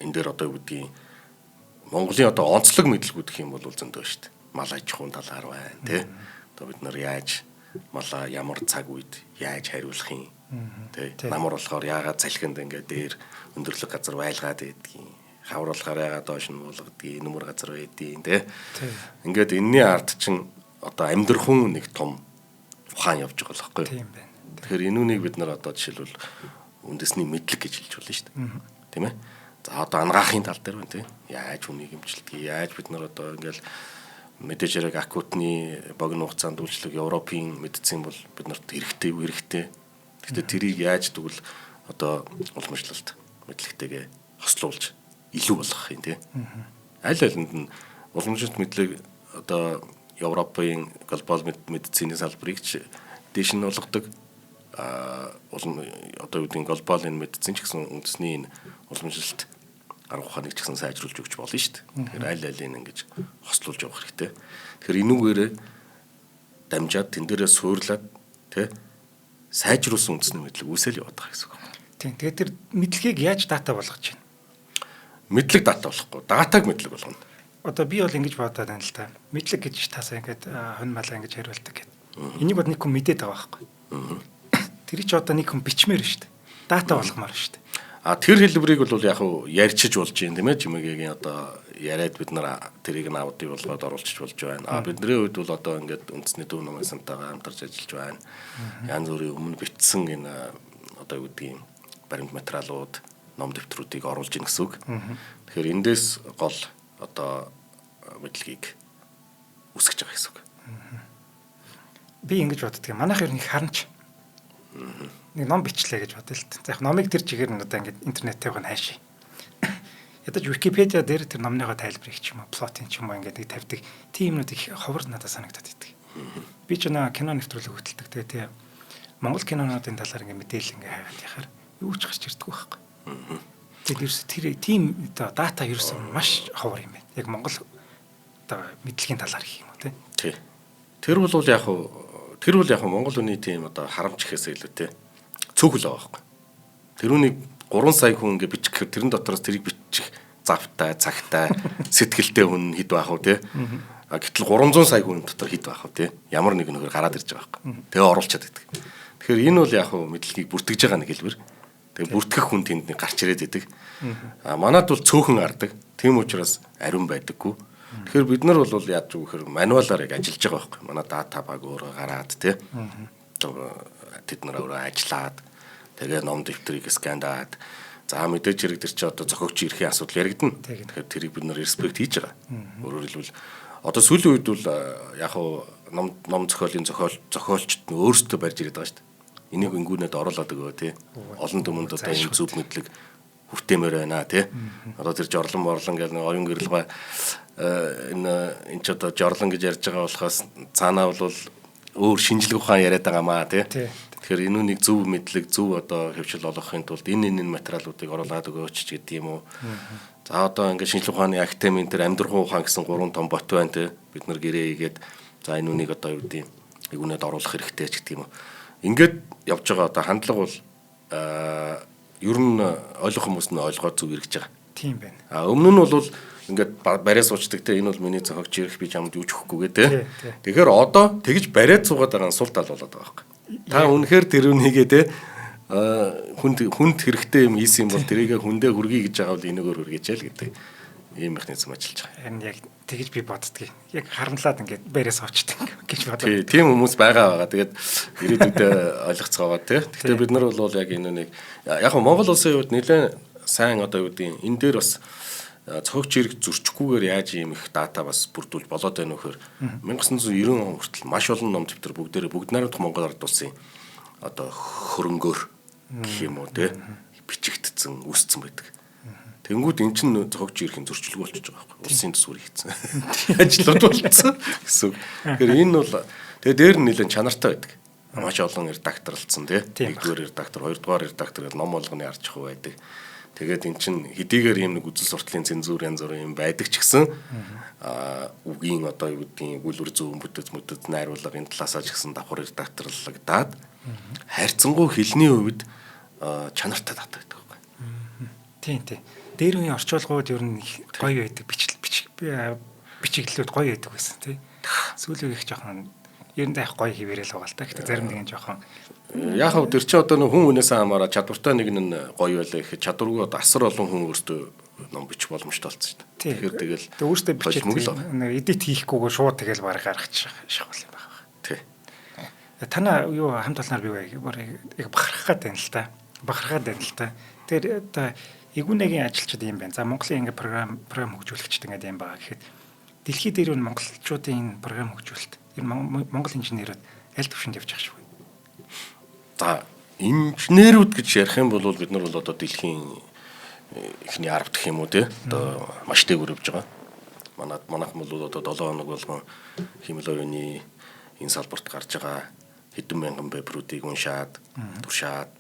S2: энэ дээр одоо юу гэдгийг Монголын одоо онцлог мэдлэгүүд гэх юм бол зөндөө шүү дээ. Мал аж ахуйн талаар байна, тий. Одоо бид нар яаж малаа ямар цаг үед яаж хариулах юм, тий. Намар болохоор яагаад салхинд ингээд дээр өндөрлөг газар байлгаад байдгийг, хавар болохоор яагаад доош нь буулгадгийг, нүмер газар байдгийг, тий. Ингээд энэний ард чинь одоо амьдрахун нэг том ухаан явж байгаа л байхгүй юу?
S1: Тийм байна.
S2: Тэгэхээр энүүнийг бид нар одоо жишээлбэл үндэсний мэдлэг гэж хэлж болно шүү дээ. Тийм ээ. За, одоо ангаахын тал дээр байна, тий. Яаж хүнийг эмчилдэг, яаж бид нар одоо ингээл мэдээж хэрэг акутны богино хугацаанд үйлчлэг Европын медицин бол бид нарт хэрэгтэй юу хэрэгтэй. Гэхдээ тэрийг яаж тэгвэл одоо уламжлалт мэдлэгтэйгээ хослуулж илүү болгох юм, тий. Аль алинд нь уламжлалт мэдлэг одоо Европын глобал медицины салбарыг ч дээш нь болгодог. Улам одоо юу гэдэг глобал энэ медицин ч гэсэн үндэсний энэ уламжлалт арга ухааныг ч гэсэн сайжруулж өгч болно шүү дээ. Тэгэхээр аль алийг ингэж хослуулж явах хэрэгтэй. Тэгэхээр энүүгээрээ дамжаад тэн дээрээ суурлаад тий сайжруулсан үндэсний мэдлэг үүсэл яваад байгаа гэсэн үг.
S1: Тийм. Тэгээд тэр мэдлэгийг яаж дата болгож байна?
S2: Мэдлэг дата болохгүй. Датаг мэдлэг болгоно.
S1: Одоо би бол ингэж бодоод байна л та. Мэдлэг гэж таасаа ингээд хонь малаа ингэж хариулдаг гэдэг. Энийг бол нэг хүн мэдээд байгаа байхгүй. Тэр чи одоо нэг хүн бичмээр шүү дээ. Дата болгомоор шүү дээ.
S2: А тэр хэлбэрийг бол яг хуу ярьчиж болж юм тийм ээ, Жимэгийн одоо яриад бид нар тэрийг нь аудио болгоод оруулчих болж байна. А бидний хувьд бол одоо ингээд үндэсний төв намын сантайгаа хамтарч ажиллаж байна. Янз бүрийн өмнө бичсэн энэ одоо юу гэдгийг баримт материалууд, ном дэвтрүүдийг оруулж ийн гэсэн үг. Тэгэхээр эндээс гол одоо мэдлэгийг үүсгэж байгаа гэсэн үг.
S1: Би ингэж боддөг. Манайх ер нь их харамч. Нэг ном бичлээ гэж бодъё л т. За яг номыг тэр чигээр нь одоо ингээд интернет тавих нь хайшаа. Ядаж Википедиа дээр тэр номныхоо тайлбарыг ч юм уу, плотын ч юм уу ингээд нэг тавьдаг. Тийм юмнууд их ховор надад санагдаад байдаг. Би ч нөө кино нэвтрүүлэг хөтэлдэг. Тэгээ тий Монгол кинонуудын талаар ингээд мэдээлэл ингээд хайгаад яхаар юу ч гарч ирдэггүй байхгүй. Тэгээд ерөөсө тэр тийм одоо дата ерөөсө маш ховор юм байна. Яг Монгол одоо мэдлэгийн талаар гэх юм уу тий.
S2: Тий. Тэр бол яг тэр бол яг Монгол хүний тийм одоо харамч гэхээсээ илүү тий цөөхөл байгаа байхгүй. Тэр үнийг 3 сая хүн ингээ бичих гэхээр тэрэн дотроос тэрийг бичих завтай, цагтай, сэтгэлтэй хүн хэд байх вэ тий. А гэтэл 300 сая хүн дотор хэд байх вэ тий. Ямар нэг нөхөр гараад ирж байгаа байхгүй. Тэгээ оруулчаад байдаг. Тэгэхээр энэ бол яг мэдлэгийг бүртгэж байгаа нэг хэлбэр. Тэгээ бүртгэх хүн тэнд нэг гарч ирээд идэг. А манад бол цөөхөн гардаг. Тийм учраас ариун байдаггүй. Тэгэхээр бид нар бол яаж үг гэхээр мануалаар яг ажиллаж байгаа байхгүй. Манай дата баг өөрөө гараад тий. Тэд нар өөрөө ажиллаад тэгээ ном дэвтрийг скандаад за мэдээж хэрэг тэр чи одоо зохиогч ирэхийн асуудал яригдана. Тэгэхээр тэрийг бид нар респект хийж байгаа. Өөрөөр хэлбэл одоо сүүлийн үед бол яг хуу ном зохиолын зохиолчд нь өөрсдөө барьж ирээд байгаа шүү дээ. Энийг ингүүнэд оруулаад өгөө тий. Олон түмэнд одоо энэ зөв мэдлэг хүртээмээр байна тий. Одоо тэр жорлон морлон гэл нэг оюун гэрэлгай энэ ч одоо жорлон гэж ярьж байгаа болохоос цаанаа бол өөр шинжлэх ухаан яриад байгаа маа тий. Тэгэхээр энэ үнийг зөв мэдлэг, зөв одоо хэвшил олгохын тулд энэ материалуудыг оруулаад өгөөч ч гэдэг юм уу. За одоо ингээд шинжлэх ухааны академийн тэр амьдрахын ухаан гэсэн 3 том бот байна тий. Бид нар гэрээ хийгээд за энэ үнийг одоо юу гэдэг юм оруулах хэрэгтэй ч гэдэг юм уу. Ингээд явж байгаа одоо хандлага бол ер нь ойлгох хүмүүс нь ойлгоод зөв эргэж байгаа.
S1: Тийм байна.
S2: А өмнө нь бол ингээд бариа суучдаг те энэ бол миний зохиогч ирэх би чамд юу ч өгөхгүй гэ те. Тэгэхээр одоо тэгж бариад суугаад байгаа нь сул тал болоод байгаа байхгүй. Та үнэхээр тэр үнийгээ те хүнд хэрэгтэй юм хийсэн юм бол тэрийгэ хүндээ хүргэе гэж байгаа бол энэгээр хүргээч л гэдэг. Ийм механизм ажиллаж байгаа.
S1: Харин яг тэгж би боддгийг. Яг харамлаад ингээд бэрээс очдөг гэж бодод.
S2: Тий, тийм хүмүүс байгаа. Тэгээд ирээдүйдээ ойлгоцоогоо тий. Гэхдээ бид нар бол яг энэ нэг яг Монгол улсын хувьд нэлээд сайн одоо юу гэдгийг энэ дээр бас цогч хэрэг зөрчихгүйгээр яаж ийм их дата бас бүрдүүлж болоод байна вөхөр 1990 он хүртэл маш олон ном дэвтэр бүгдээрээ бүгд найрамдах Монгол ард улсын одоо хөрөнгөөр гэх юм уу тий бичигдсэн, үүссэн байдаг. Тэнгүүд эн чинь зохигч ирэхин зөрчилгүй болчихж байгаа байхгүй. Улсын төсвөр хийцэн. Ажлууд болцсон гэсэн үг. Тэгэхээр энэ бол тэгээ дээр нь нэлээд чанартай байдаг. Маш олон редакторлцсан тий. Нэгдүгээр редактор, хоёрдугаар редактор гэдэг ном болгоны арч хуу байдаг. Тэгээд эн чинь хэдийгээр ийм нэг үзэл суртлын цензуур янз бүрийн юм байдаг ч гэсэн үгийн одоо юу гэдгийг өгүүлбэр зөв бүтэц мүтэц найруулга энэ талаасаа ч гэсэн давхар редакторлагдаад харьцангуй хэлний хувьд чанартай дата байдаг байхгүй.
S1: Тийм тийм. Дээр үеийн орчуулгууд ер нь гоё байдаг. Бичиглэлүүд гоё байдаг байсан тий. Сүүлийн их жоохон ер нь яг гоё хэвээрэл байгаа л та. Гэтэ зарим нэг нь жоохон
S2: яг хав тэр чи одоо нэг хүн хүнээс хамаараа чадвартай нэг нь гоё байлаа гэхэд чадваргүй одоо асар олон хүн өөртөө ном бичих боломжтой болсон шүү дээ.
S1: Тэгэхээр тэгэл өөртөө бичиж нэг эдит хийхгүйгээр шууд тэгэл бараг гаргачих шахвал юм байна.
S2: Тий.
S1: Танаа юу хамт олноор би яг бахархах гээд байна л та. Бахархаад байна л та. Тэр одоо Игүнэгийн ажилчид юм байна. За Монголын ингээ програм хөгжүүлэгчид ингээд юм байгаа гэхэд дэлхий дээр нь монголчуудын энэ програм хөгжүүлэлт ер нь монгол инженерүүд аль түвшинд явж байгаа шүү.
S2: За инженерүүд гэж ярих юм бол бид нар бол одоо дэлхийн эхний 10 дахь юм уу те одоо маш дээгүүр явж байгаа. Манайхан бол одоо 7 хоног болгон хиймэл оюуны энэ салбарт гарч байгаа хэдэн мянган пейперүүдийг уншаад, туршаад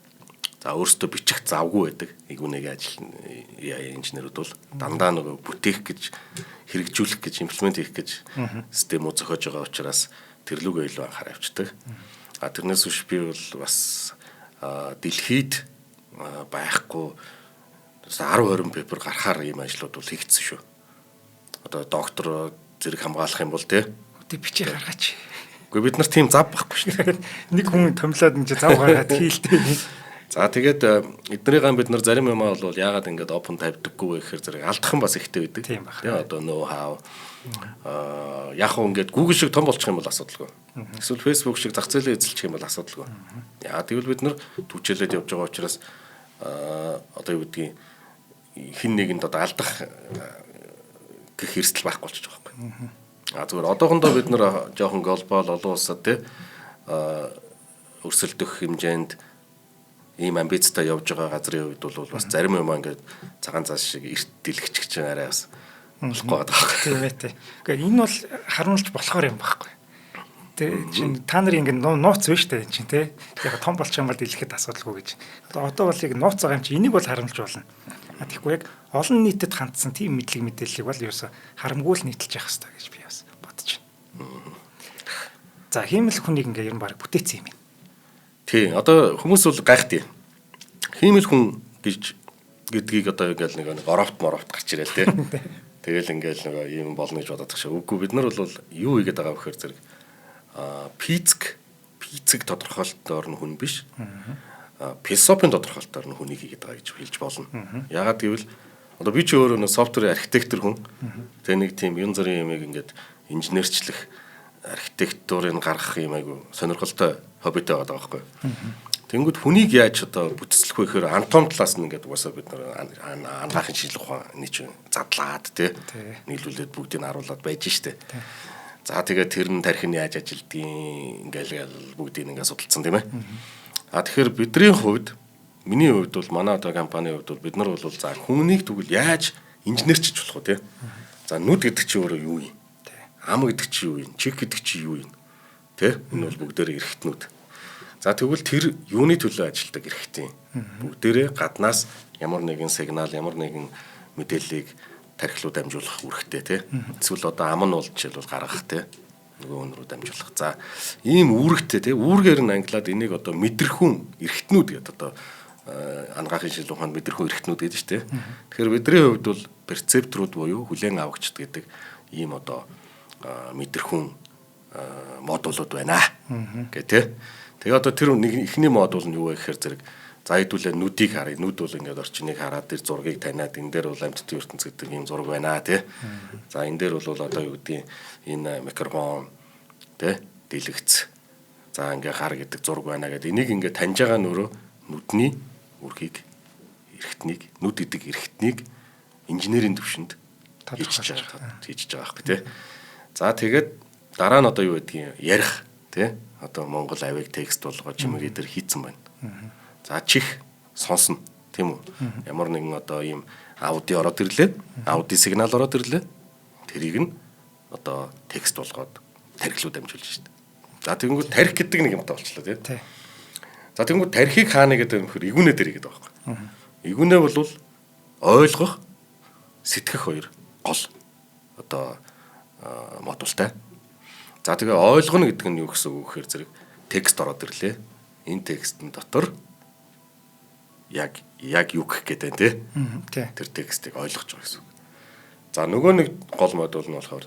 S2: за өөрсдөө бичих завгүй байдаг. Игүнэгийн ажил инженерүүд бол дандаа нөгөө бүтээх гэж хэрэгжүүлэх гэж имплемент хийх гэж системүүд зохиож байгаа учраас тэрлүүгээ илүү анхаарал авчдаг. А тэрнээс биш би бол бас дэлхийд байхгүй 10 20 пейпер гарахаар ийм ажлууд бол хийгдсэн шүү. Одоо доктор зэрэг хамгаалах юм бол тий.
S1: Тэг бичээ гаргаач.
S2: Үгүй бид нар тийм зав байхгүй шүү дээ.
S1: Нэг хүн томлоод энэ зав гаргаад хийлтэй.
S2: За тэгээд эднэрийг бид нар зарим юмаа бол яагаад ингэж open тавьдаггүй вэ гэхээр зэрэг алдах нь бас ихтэй байдаг.
S1: Тийм байна.
S2: Тэгээ одоо know how яг хөө ингээд Google шиг том болчих юм бол асуудалгүй. Эсвэл Facebook шиг зах зээлээ эзэлчих юм бол асуудалгүй. Яа тэгвэл бид нар түвчээлээд явж байгаа учраас одоо юу гэдгийг хин нэгэнд одоо алдах гэх эрсдэл байхгүй болчих жоох байхгүй. А зүгээр одоохондоо бид нар жоохон глобал олон улсад тий өрсөлдөх хэмжээнд ийм амбицтай явж байгаа газрын хувьд бол бас зарим юм ингээд цагаан цаас шиг эрт дэлгэж чинь арай бас болохгүй байгаа байхгүй.
S1: Тийм ээ тий. Гэхдээ энэ бол харуулж болохоор юм байхгүй. Тэ чинь та нарын ингээд нууц биш үү чинь тий. Яг том болчих юм бол дэлгэхэд асуудалгүй гэж. Одоо бол яг нууц байгаа юм чи энийг бол харамлж болно. А тэгэхгүй яг олон нийтэд хандсан тийм мэдлэг мэдээллийг бол ерөөсө харамгүй л нийтэлж явах хэрэгтэй гэж би бас бодож байна. За хиймэл хүнийг ингээд ер нь баг бүтээсэн юм байна.
S2: Тий, одоо хүмүүс бол гайхтыг. Хиймэл хүн гэж гэдгийг одоо ингээл нэг оровт моровт гарч ирээл тий. Тэгэл ингээл нэг ийм болно гэж бодоод тагшаа. Үгүй бид нар бол юу хийгээд байгаа вэ гэхээр зэрэг физик тодорхойлолтоор нь хүн биш. Философийн тодорхойлолтоор нь хүнийг хийгээд байгаа гэж хэлж болно. Яагаад гэвэл одоо би ч өөрөө нэг софтвер архитектор хүн. Тэгээ нэг тийм янз бүрийн юмыг ингээд инженерчлэх архитектурыг гаргах юм айгу сонирхолтой хоббитой байгаа байхгүй. Тэнгүүд хүнийг яаж одоо бүтцлэх вэ гэхээр анатом талаас нь ингээд угаасаа бид нар ангаахын шинжилгээ ухааны чинь задлаад тий нийлүүлээд бүгдийг харуулад байж штэ. За тэгээд тэр нь тархин яаж ажилдгийг ингээл бүгдийг ингээд судалсан тийм ээ. А тэгэхээр бидний хувьд миний хувьд бол манай одоо компанийн хувьд бол бид нар бол за хүнийг тэгвэл яаж инженерчиж болох вэ тий. За нүд гэдэг чинь өөрөө юу юм? Ам гэдэг чинь юу юм? Чих гэдэг чинь юу юм? Тэ? Энэ бол бүгдээрээ эрхтнүүд. За тэгвэл тэр юуны төлөө ажилтдаг эрхтэн? Бүгдээрээ гаднаас ямар нэгэн сигнал, ямар нэгэн мэдээллийг тархилуу дамжуулах үүрэгтэй тий. Эсвэл одоо ам нь бол жишээлбэл гаргах тий. Нөгөө хүн рүү дамжуулах. За ийм үүрэгтэй тий. Үүргээр нь англиад энийг одоо мэдрэхүүн эрхтнүүд гэдэг одоо ангаахын шинжилгээ ухаанд мэдрэхүүн эрхтнүүд гэдэг шүү дээ. Тэгэхээр бидний хувьд бол перцепторууд буюу хүлээн авагчд гэдэг ийм одоо мэдрэхүүн модулууд байна гэх тээ. Тэгээ одоо тэр нэг эхний модул нь юу вэ гэхээр зэрэг За хэдүүлээ нүдийг харъя. Нүд бол ингээд орчныг хараад тэр зургийг таниад энэ дээр бол амьтдын ертөнц гэдэг ийм зураг байна тий. За энэ дээр бол одоо юу гэдгийг энэ микрофон тий дэлгэц. За ингээ хар гэдэг зураг байна гэдэг. Энийг ингээ таньж байгаа нөрөө нүдний үрхийг эрхтнийг нүд гэдэг эрхтнийг инженерийн төвшөнд хийж байгаа байхгүй тий. За тэгээд дараа нь одоо юу гэдгийг ярих тий. Одоо Монгол авиг текст болгоо чимээгээ дээр хийцэн байна. За чих сонсно тийм үү? Ямар нэгэн одоо ийм аудио ороод ирлээ. Аудио сигнал ороод ирлээ. Тэрийг нь одоо текст болгоод тархилуу дамжуулж шít. За тэгэнгүүт тарих гэдэг нэг юмтай болчлоо тий. За тэгэнгүүт тархийг хаана гэдэг юм хөр игүнэ дээр гэдэг байгаа байхгүй. Игүнэ бол ойлгох, сэтгэх хоёр гол одоо модултай. За тэгээ ойлгоно гэдэг нь юу гэсэн үг гэхээр зэрэг текст ороод ирлээ. Энэ текстэн дотор яг юу гэх гээд байна тий. Тэр текстийг ойлгож байгаа гэсэн үг. За нөгөө нэг гол модуль нь болохоор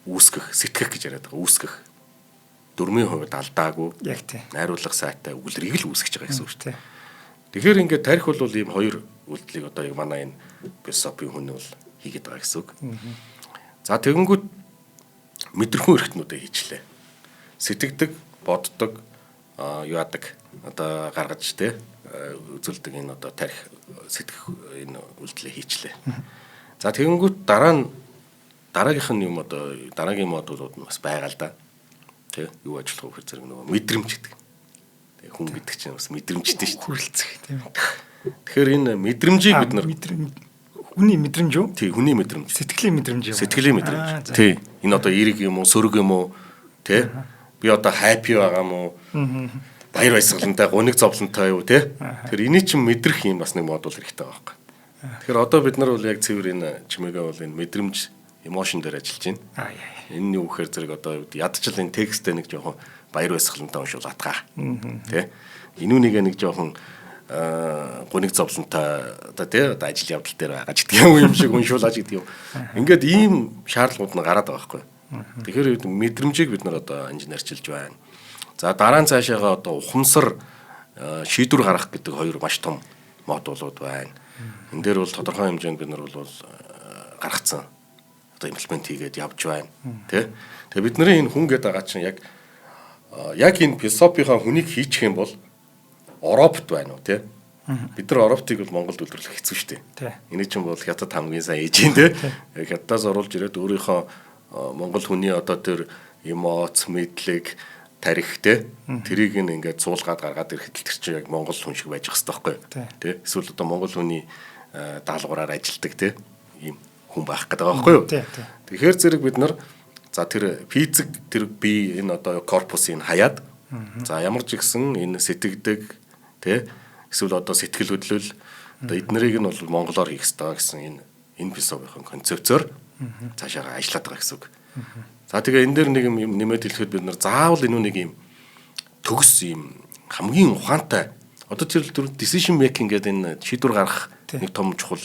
S2: үүсгэх, сэтгэх гэж яриад байгаа. Үүсгэх. Дөрмийн хувьд алдаагүй.
S1: Яг тий.
S2: Найруулга сайтай өгүүлрийг л үүсгэж байгаа гэсэн үг шүү дээ. Тэгэхээр ингээд тарих бол ийм хоёр үйлдэлийг одоо яг манай энэ философийн хүн бол хийгээд байгаа гэсэн үг. За тэгэнгүүт мэдрэхүүн эрхтнүүдээ хийчлээ. Сэтгэдэг, боддог, юу яадаг одоо гаргаж тий үзүүлдэг энэ одоо тарих сэтгэх энэ үйлдэлээ хийчлээ. За тэгэнгүүт дараа нь дараагийнх нь юм одоо дараагийн модулууд нь бас байгаа л да. Тэ юу ажиллах вэ гэхээр зэрэг нөгөө мэдрэмж гэдэг. Тэг хүн гэдэг чинь бас мэдрэмжтэй шүү дээ.
S1: Хүрэлцэх тийм үү.
S2: Тэгэхээр энэ мэдрэмжийг бид нар
S1: хүний мэдрэмж үү?
S2: Тий, хүний мэдрэмж.
S1: Сэтгэлийн мэдрэмж юм.
S2: Сэтгэлийн мэдрэмж. Тий. Энэ одоо эерэг юм уу, сөрөг юм уу? Тэ? Би одоо happy байгаа юм уу? Баяр баясгалантай, гуниг зовлонтой юу те? Тэр энийг чинь мэдрэх юм бас нэг модуль хэрэгтэй байгаа байхгүй. Тэгэхээр одоо бид нар бол яг цэвэр энэ чимээгээ бол энэ мэдрэмж emotion дээр ажиллаж байна. Энэ нь юу гэхээр зэрэг одоо ядчил энэ текстээ нэг жоохон баяр баясгалантай уншуулатгаа. Тэ? Энүүнийгээ нэг жоохон гуниг зовлонтой одоо тий одоо ажил явдал дээр байгаа ч гэдэг юм шиг уншуулаач гэдэг юм. Ингээд ийм шаардлагууд нь гараад байгаа байхгүй. Тэгэхээр мэдрэмжийг бид нар одоо инженерчилж байна. За дараа нь цаашаага одоо ухамсар шийдвэр гаргах гэдэг хоёр маш том модулууд байна. Энэ дээр бол тодорхой хэмжээнд бид нар бол гаргацсан. Одоо имплемент хийгээд явж байна. Тэ? Тэгээ бидний энэ хүн гэдэг байгаа чинь яг энэ философийнхаа хүнийг хийчих юм бол робот байна уу тэ? Бид нар роботыг бол Монголд үйлдвэрлэх хэцүү шүү дээ. Энэ чинь бол хятад хамгийн сайн хийж гин тэ? Хятадаас оруулж ирээд өөрийнхөө Монгол хүний одоо тэр эмоц, мэдлэг, тарих те тэрийг ингээд суулгаад гаргаад ирэхэд л тэр чинь яг монгол хүн шиг байж хэвээр байхгүй те эсвэл одоо монгол хүний даалгавраар ажилдаг те ийм хүн байх гэдэг байгаа байхгүй юу. Тэгэхээр зэрэг бид нар за тэр физик тэр бие энэ одоо корпусыг хаяад за ямар ч ихсэн энэ сэтгэдэг те эсвэл одоо сэтгэл хөдлөл одоо эднэрийг нь бол монголоор хийх ёстой гэсэн энэ философийн концепцээр цаашаа ажиллаад байгаа гэсэн үг. За тэгээ энэ дээр нэг юм нэмээд хэлэхэд бид нар заавал энэ нэг юм төгс юм хамгийн ухаантай одоо тэр decision making гэдэг энэ шийдвэр гаргах нэг том чухал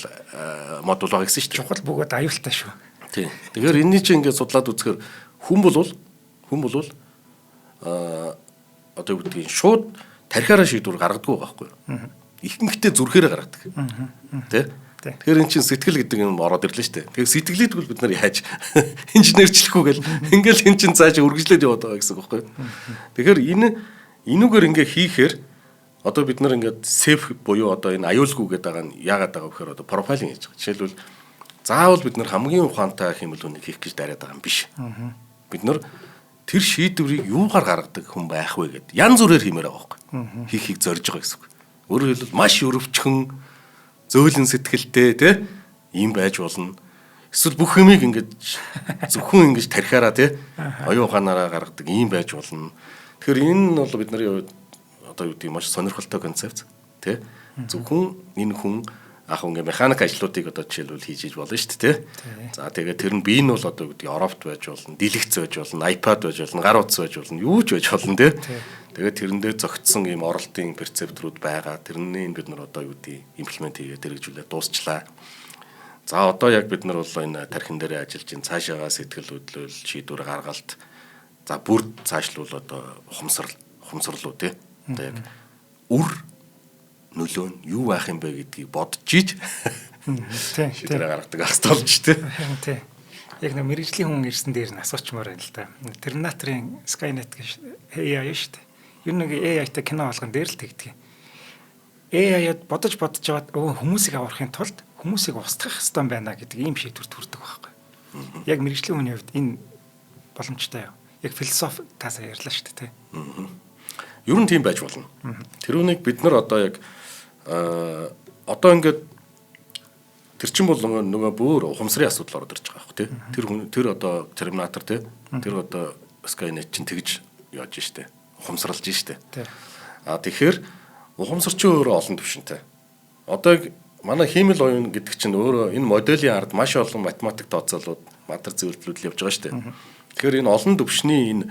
S2: модуль байгаа гэсэн шүү дээ.
S1: Чухал бөгөөд аюултай шүү.
S2: Тийм. Тэгэхээр энэний чинь ингээд судлаад үзэхээр хүн бол одоо юу гэдгийг шууд тархиараа шийдвэр гаргадаггүй байхгүй юу? Ихэнхдээ зүрхээрээ гаргадаг. Тэ? Тэгэхээр эн чинь сэтгэл гэдэг юм ороод ирлээ шүү дээ. Тэгэхээр сэтгэлийдгүй бид нар яаж инженерчлэхгүй гэл ингээл эн чинь цаашаа үргэлжлээд яваад байгаа гэсэн үг байхгүй юу? Тэгэхээр энүүгээр ингээ хийхээр одоо бид нар ингээд safe буюу одоо энэ аюулгүй гэдэг байгаа нь яагаад байгаа вэ гэхээр одоо profiling хийж байгаа. Жишээлбэл заавал бид нар хамгийн ухаантай хиймэл үнийг хийх гэж дариад байгаа юм биш. Бид нар тэр шийдвэрийг юугаар гаргадаг хүн байх вэ гэд янз бүрээр хиймээр байгаа байхгүй. Хийхийг зорж байгаа гэсэн үг. Өөрөөр хэлбэл маш өрөвчхөн зөөлөн сэтгэлтэй те ийм байж болно. Эсвэл бүх юмыг ингэж зөвхөн ингэж тархиараа те оюун ухаанаараа гаргадаг ийм байж болно. Тэгэхээр энэ нь бол бидний хувьд одоо юу гэдэг маш сонирхолтой концепц те. Зөвхөн энэ хүн ах ингээ механик ажлуудыг одоо жишээлбэл хийж иж болно шүү дээ те. За тэгээд тэр нь бие нь бол одоо юу гэдэг робот байж болно, дэлгэц байж болно, iPad байж болно, гар утас байж болно, юу ч байж болно те. Тэгээд тэрэндээ зөгцсөн ийм оролтын перцептрүүд байгаа. Тэрний бид нар одоо юу гэдэг имплемент хийгээд хэрэгжүүлээд дуусчлаа. За одоо яг бид нар бол энэ тархин дээрээ ажиллаж байна. Цаашаагаа сэтгэл хөдлөл, шийдвэр гаргалт, за бүр цаашлуул одоо ухамсарлуу те. Одоо яг үр нөлөө нь юу байх юм бэ гэдгийг бодож иж
S1: Тийм.
S2: шийдвэрээ гаргадаг ах хэрэгтэй болж тий.
S1: Харин тий. Яг нэг мэрэгжлийн хүн ирсэн дээр нь асуучмаар байна л да. Терминаторын Skynet гэж AI шүү дээ. Ер нь нэг AI-тай кино болгон дээр л тэгдэг. AI-д бодож яваад өө хүмүүсийг аврахын тулд хүмүүсийг устгах хэрэгтэй байна гэдэг ийм шийдвэрт хүрдэг байхгүй. Яг мэрэгжлийн хүний хувьд энэ боломжтой юу? Яг философи таасаа ярьлаа шүү дээ тий.
S2: Ер нь тийм байж болно. Тэр үнийг бид нар одоо яг одоо ингээд тэр чинь бол нөгөө бүр ухамсарын асуудал ороод ирж байгаа байхгүй тий. Тэр хүн тэр одоо Терминатор тий. Тэр одоо Skynet чинь тэгж яаж штэ. Ухамсарлаж штэ. А тэгэхээр ухамсар чинь өөрөө олон төвшөнтэй. Одоо яг манай хиймэл оюун гэдэг чинь өөрөө энэ моделийн ард маш олон математик тооцоолууд, матер зөвлөлүүд л явж байгаа штэ. Тэгэхээр энэ олон төвшний энэ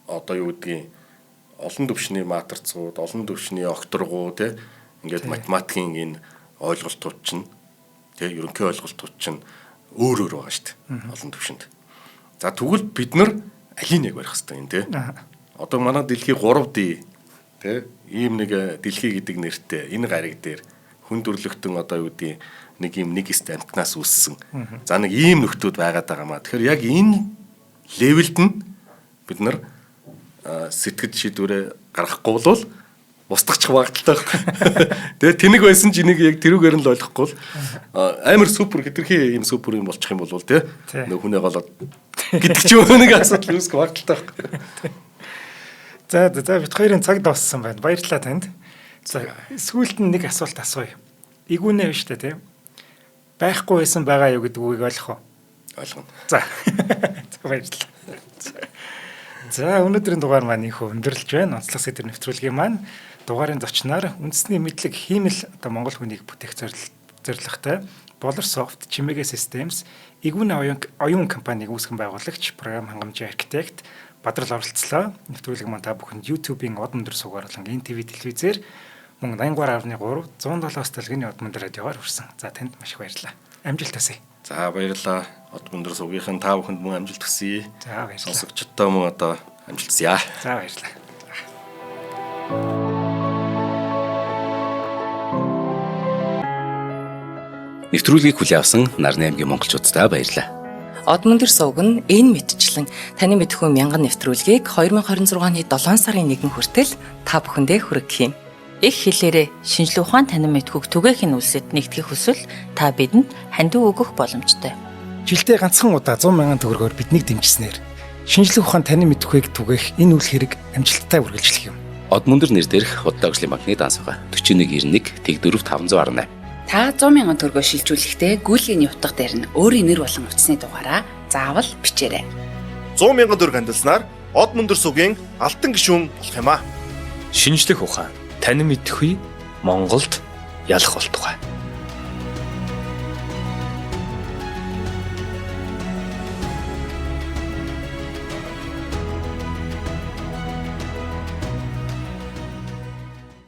S2: одоо юу гэдгийг олон төвшний матрицууд, олон төвшний окторгуу тий ингээд математикийн энэ ойлголтууд чинь тий ерөнхий ойлголтууд чинь өөр өөр байгаа шүү дээ. Олон төвшөнд. За тэгвэл бид нар алийг нэг барих хэрэгтэй юм тий. Одоо манай дэлхий 3D тий ийм нэг дэлхий гэдэг нэртэй энэ гариг дээр хүн төрлөختөн одоо юу гэдгийг нэг ийм нэг эст амтнаас үүссэн. За нэг ийм нөхдүүд байгаад байгаа маа. Тэгэхээр яг энэ левелд нь бид нар сэтгэл шийдвэрээ гаргахгүй бол устгачих магадaltaй байхгүй. Тэгээ тэнэг байсан ч энийг яг тэрүүгээр нь л ойлгохгүй бол амар супер хэтэрхий ийм супер юм болчих юм бол тий нөх хүнээ голоод гэдэг ч юм нэг асуудал үүсэх магадaltaй байхгүй.
S1: За за бид хоёрын цаг дууссан байна. Баярлалаа танд. За сүүлд нь нэг асуулт асууя. Игүүнээ биш үү тий? Байхгүй байсан байгаа юу гэдэг үгийг ойлгох уу?
S2: Ойлгоно.
S1: За. За баярлалаа. За өнөөдрийн дугаар маань их өндөрлөж байна. Онцлог сэдвэр нэвтрүүлгийн маань дугаарын зочноор үндэсний мэдлэг хиймэл одоо Монгол хүнийг бүтээх зорилготой Болор Soft, Чимэгэ Systems, Игүүнэ оюун компаниг үүсгэн байгуулагч, програм хангамжийн архитект Бадрал оролцлоо. Нэвтрүүлэг маань та бүхэнд YouTube-ийн Од өндөр суугаар болон NTV телевизээр мөн 83.3 107-аас талгийн Од өндөр радиогоор хүрсэн. За танд маш их баярлалаа. Амжилт хүсье.
S2: За баярлалаа. Од өндөр суугийнхан та бүхэнд мөн амжилт хүсье.
S1: За баярлалаа.
S2: Сонсогчдоо мөн одоо амжилт хүсье.
S1: За баярлалаа.
S3: Нэвтрүүлгийг хүлээн авсан Нарны аймгийн монголчууддаа баярлалаа.
S4: Од мөндөр сувг нь энэ мэтчлэн таны мэдхүү мянган нэвтрүүлгийг 2026 оны 7 сарын 1 хүртэл та бүхэндээ хүргэх юм.
S5: Их хэлээрээ шинжлэх ухаан танин мэдхүйг түгээх нь үлсэд нэгтгэх хүсвэл та бидэнд хандив өгөх боломжтой.
S1: Жилдээ ганцхан удаа 100 мянган төгрөгөөр биднийг дэмжсэнээр шинжлэх ухаан танин мэдхүйг түгээх энэ үйл хэрэг амжилттай үргэлжлэх юм.
S3: Од мөндөр нэр дээрх Худалдаа хөгжлийн банкны данс байгаа. 4191 Тэг4 518.
S6: Та 100 мянган төгрөгөөр шилжүүлэхдээ гүйлгээний утга дээр нь өөрийн нэр болон утасны дугаараа заавал бичээрэй.
S7: 100 мянган төгрөг хандилснаар Од мөндөр сувгийн алтан гишүүн болох юм аа.
S8: Шинжлэх ухаан танин мэдхүй Монголд ялах болтугай.